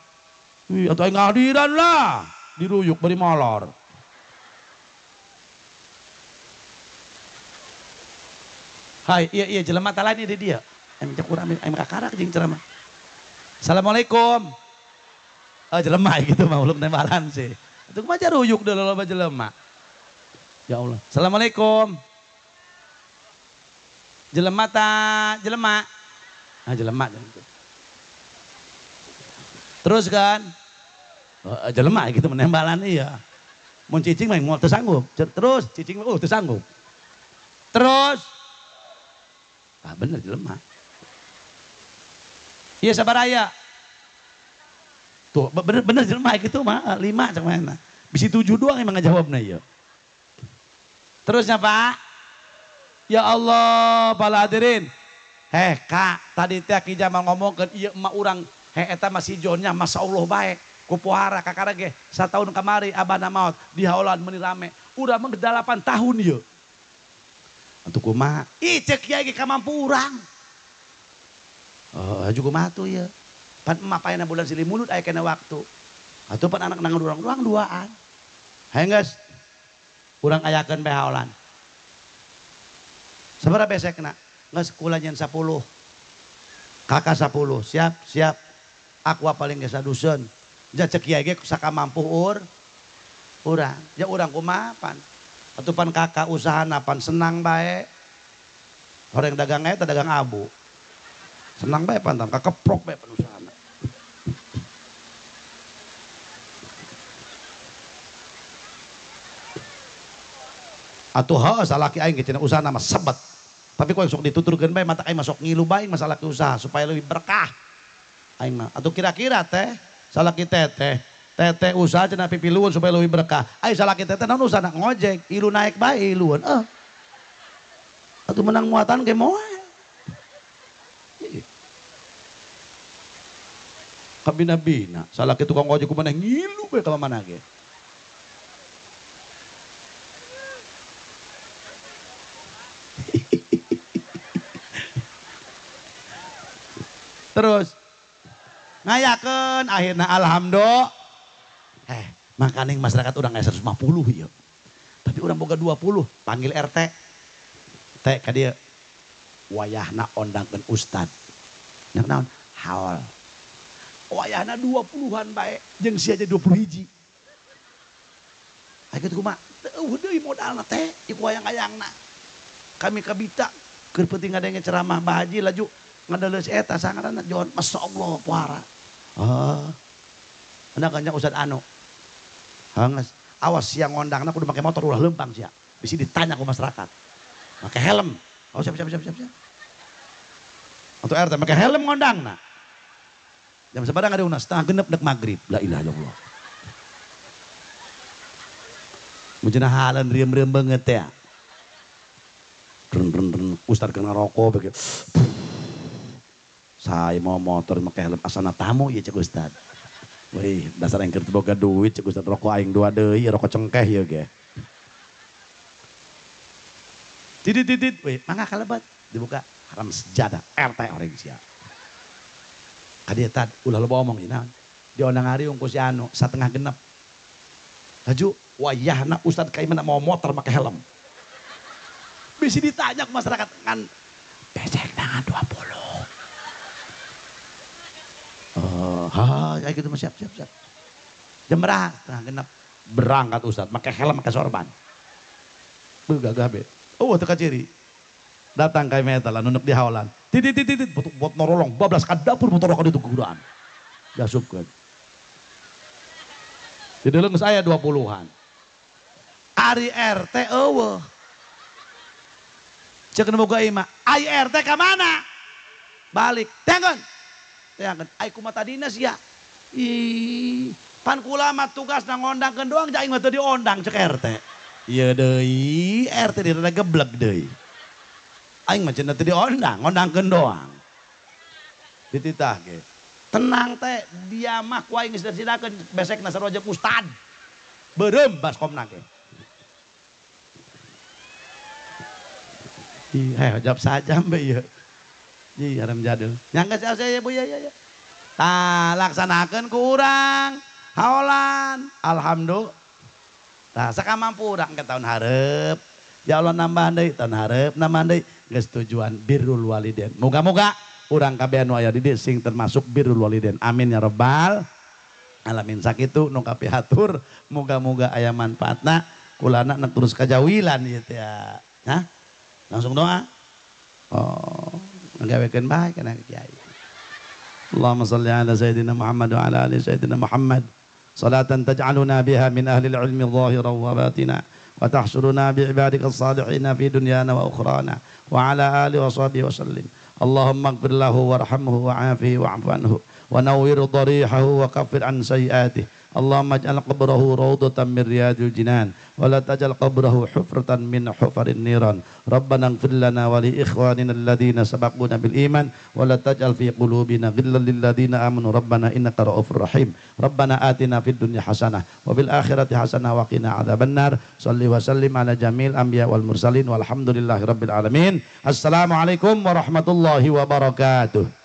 Wih, atuh aing ngahadiran lah. Diruyuk bari molor. Hai, iya iya jelema tah lain di dieu. Aing cek urang aing kakarak jeung ceramah. Assalamualaikum. Oh, jelema gitu mah ulum tembalan sih. Itu mah ruyuk dulu loba jelema. Ya Allah. Assalamualaikum. Jelema ta jelema. Ah jelema. Terus kan? Oh, jelema gitu menembalan iya. Mun cicing mah moal teu sanggup. Terus cicing mah teu sanggup. Terus. Ah bener jelema. Iya sabar aya. Tuh bener-bener jelema gitu mah 5 cek mana. Bisi 7 doang emang ngajawabna ieu. Terusnya Pak. Ya Allah, para hadirin. Heh Kak, tadi teh Ki Jamal ngomongkeun ieu emak urang, heh eta masih Johnnya masyaallah bae. Kupuhara kakara ge sataun kamari abana maot di haolan meuni rame. Urang mah 8 tahun ieu. Atuh kumaha? Ih cek kiai ge kamampu urang. Oh, juga matu ya. Pan emak paena bulan silih mulut aya kena waktu. Atuh pan anak nang urang-urang duaan. Hayang geus. Urang ayakeun bae haolan. Sabaraha besekna? Geus kula nyen 10. Kakak 10, siap, siap. Aku paling geus saduseun. Ja cek kiai ge sakamampuh urang. Ja urang kumaha pan. Atuh pan kakak usahana pan senang bae. Orang dagang eta dagang abu. Senang bae pantan kakeprok bae pan usahana. Atuh heuh salaki aing ge cenah usahana mah sebet. Tapi kok sok dituturkeun bae mata aing masuk ngilu bae masalah ki usaha supaya lebih berkah. Aing mah atuh kira-kira teh salaki teteh teteh usaha cenah pipilueun supaya lebih berkah. Aing salaki teteh naon usahana ngojek, ilu naik bae ilueun. Atuh menang muatan ge moal. Kabina-bina salaki tukang ojek ku maneh ngilu bae ka mana ge. Terus ngayakeun akhirna alhamdulillah. Makaning masyarakat urang aya 150 ieu. Tapi urang boga 20, panggil RT. Teh ka dieu. Wayahna ondangkeun ustad. Nya naon? Haol. Wayahna 20-an bae jeung sia aja 20 hiji. Aya kitu kumaha? Teu eueuh deui modalna teh, ieu hayang-hayangna. Kami kabita keur penting ngadenge ceramah Bah Haji laju ngadeleus eta sangaranna Jon, masyaallah puara. Ah. Anda kanjeng Ustad anu. Hanges, awas siang ngondangna kudu make motor ulah leumpang sia. Bisi ditanya ku masyarakat. Make helm. Oh siap siap siap siap. Untuk RT make helm ngondangna. Jam sabaraha ngadeuna setengah genep dek magrib. La ilaha illallah. Mun cenah haleun rieum-rieum beungeut teh. Run run run ustad keur ngarokok begitu. Saya mau motor make helm asana tamu ieu cek ustad. Wih, dasar aing keur teu boga duit cek ustad rokok aing dua deui, rokok cengkeh ieu ge. Titit titit, wih, mangga kalebat dibuka haram sejadah RT orang sia. Ka dieu tad ulah loba omong ieu naon. Diondang hariung ku si anu satengah genep. Laju wayahna ustad ka imah mau motor make helm. Bisi ditanya ku masyarakat ngan becek tangan 20. Oh, ya gitu siap siap siap. Jam berapa? Setengah genep. Berangkat ustad, pakai helm, pakai sorban. Beuh gagah be. Oh, teu kaciri. Datang ka metal nunduk di haolan. Titit titit titit buat norolong bablas ka dapur motor ka ditu guraan. Diasupkeun. Di dalam geus aya 20-an. Ari RT eueuh. Ceuk nu boga imah, ai RT ka mana? Balik. Tengkeun. Teangan, ai kumaha tadina sia. Ih, pan kula mah tugasna ngondangkeun doang ja aing mah teu diondang cek RT. Ieu deui, RT dirada geblek deui. Aing mah cenah teu diondang, ngondangkeun doang. Dititah ge. Tenang teh, dia mah ku aing geus disidakeun besekna sarua jeung ustad. Beureum baskomna ge. Ih, jawab saja mbe ieu. Ji haram jadul. Nyangga saya ya Bu ya ya ya. Tah laksanakeun ku urang haolan. Alhamdulillah. Tah sakamampu urang ke tahun hareup. Ya Allah nambahan deui tahun hareup nambahan deui geus tujuan birrul walidain. Moga-moga urang kabeh anu aya di dieu sing termasuk birrul walidain. Amin ya rabbal alamin. Sakitu nu kapihatur, moga-moga aya manfaatna kulana nek terus kajawilan ieu teh. Hah? Langsung doa. Oh. Nggawekeun bae kana kiai. Allahumma shalli ala sayyidina Muhammad wa ala ali sayyidina Muhammad. Salatan taj'aluna biha min ahli al-ilmi zahiran wa batina wa tahshuruna bi ibadika as-salihin fi dunyana wa ukhrana wa ala alihi wa sahbihi wa sallim. Allahumma ighfir lahu warhamhu wa'afihi wa'fu anhu wa nawwir dharihahu wa kaffir an sayyi'atihi. Allahumma ij'al qabrahu rawdatan min riyadil jinan wa la taj'al qabrahu hufratan min hufarin niran. Rabbana ighfir lana wa li ikhwanina alladhina sabaquna bil iman wa la taj'al fi qulubina ghillan lil ladzina amanu rabbana innaka ra'ufur rahim. Rabbana atina fid dunya hasanah wa fil akhirati hasanah wa qina adzabannar. Shalli wa sallim ala jamil anbiya wal mursalin walhamdulillahi rabbil alamin. Assalamualaikum warahmatullahi wabarakatuh.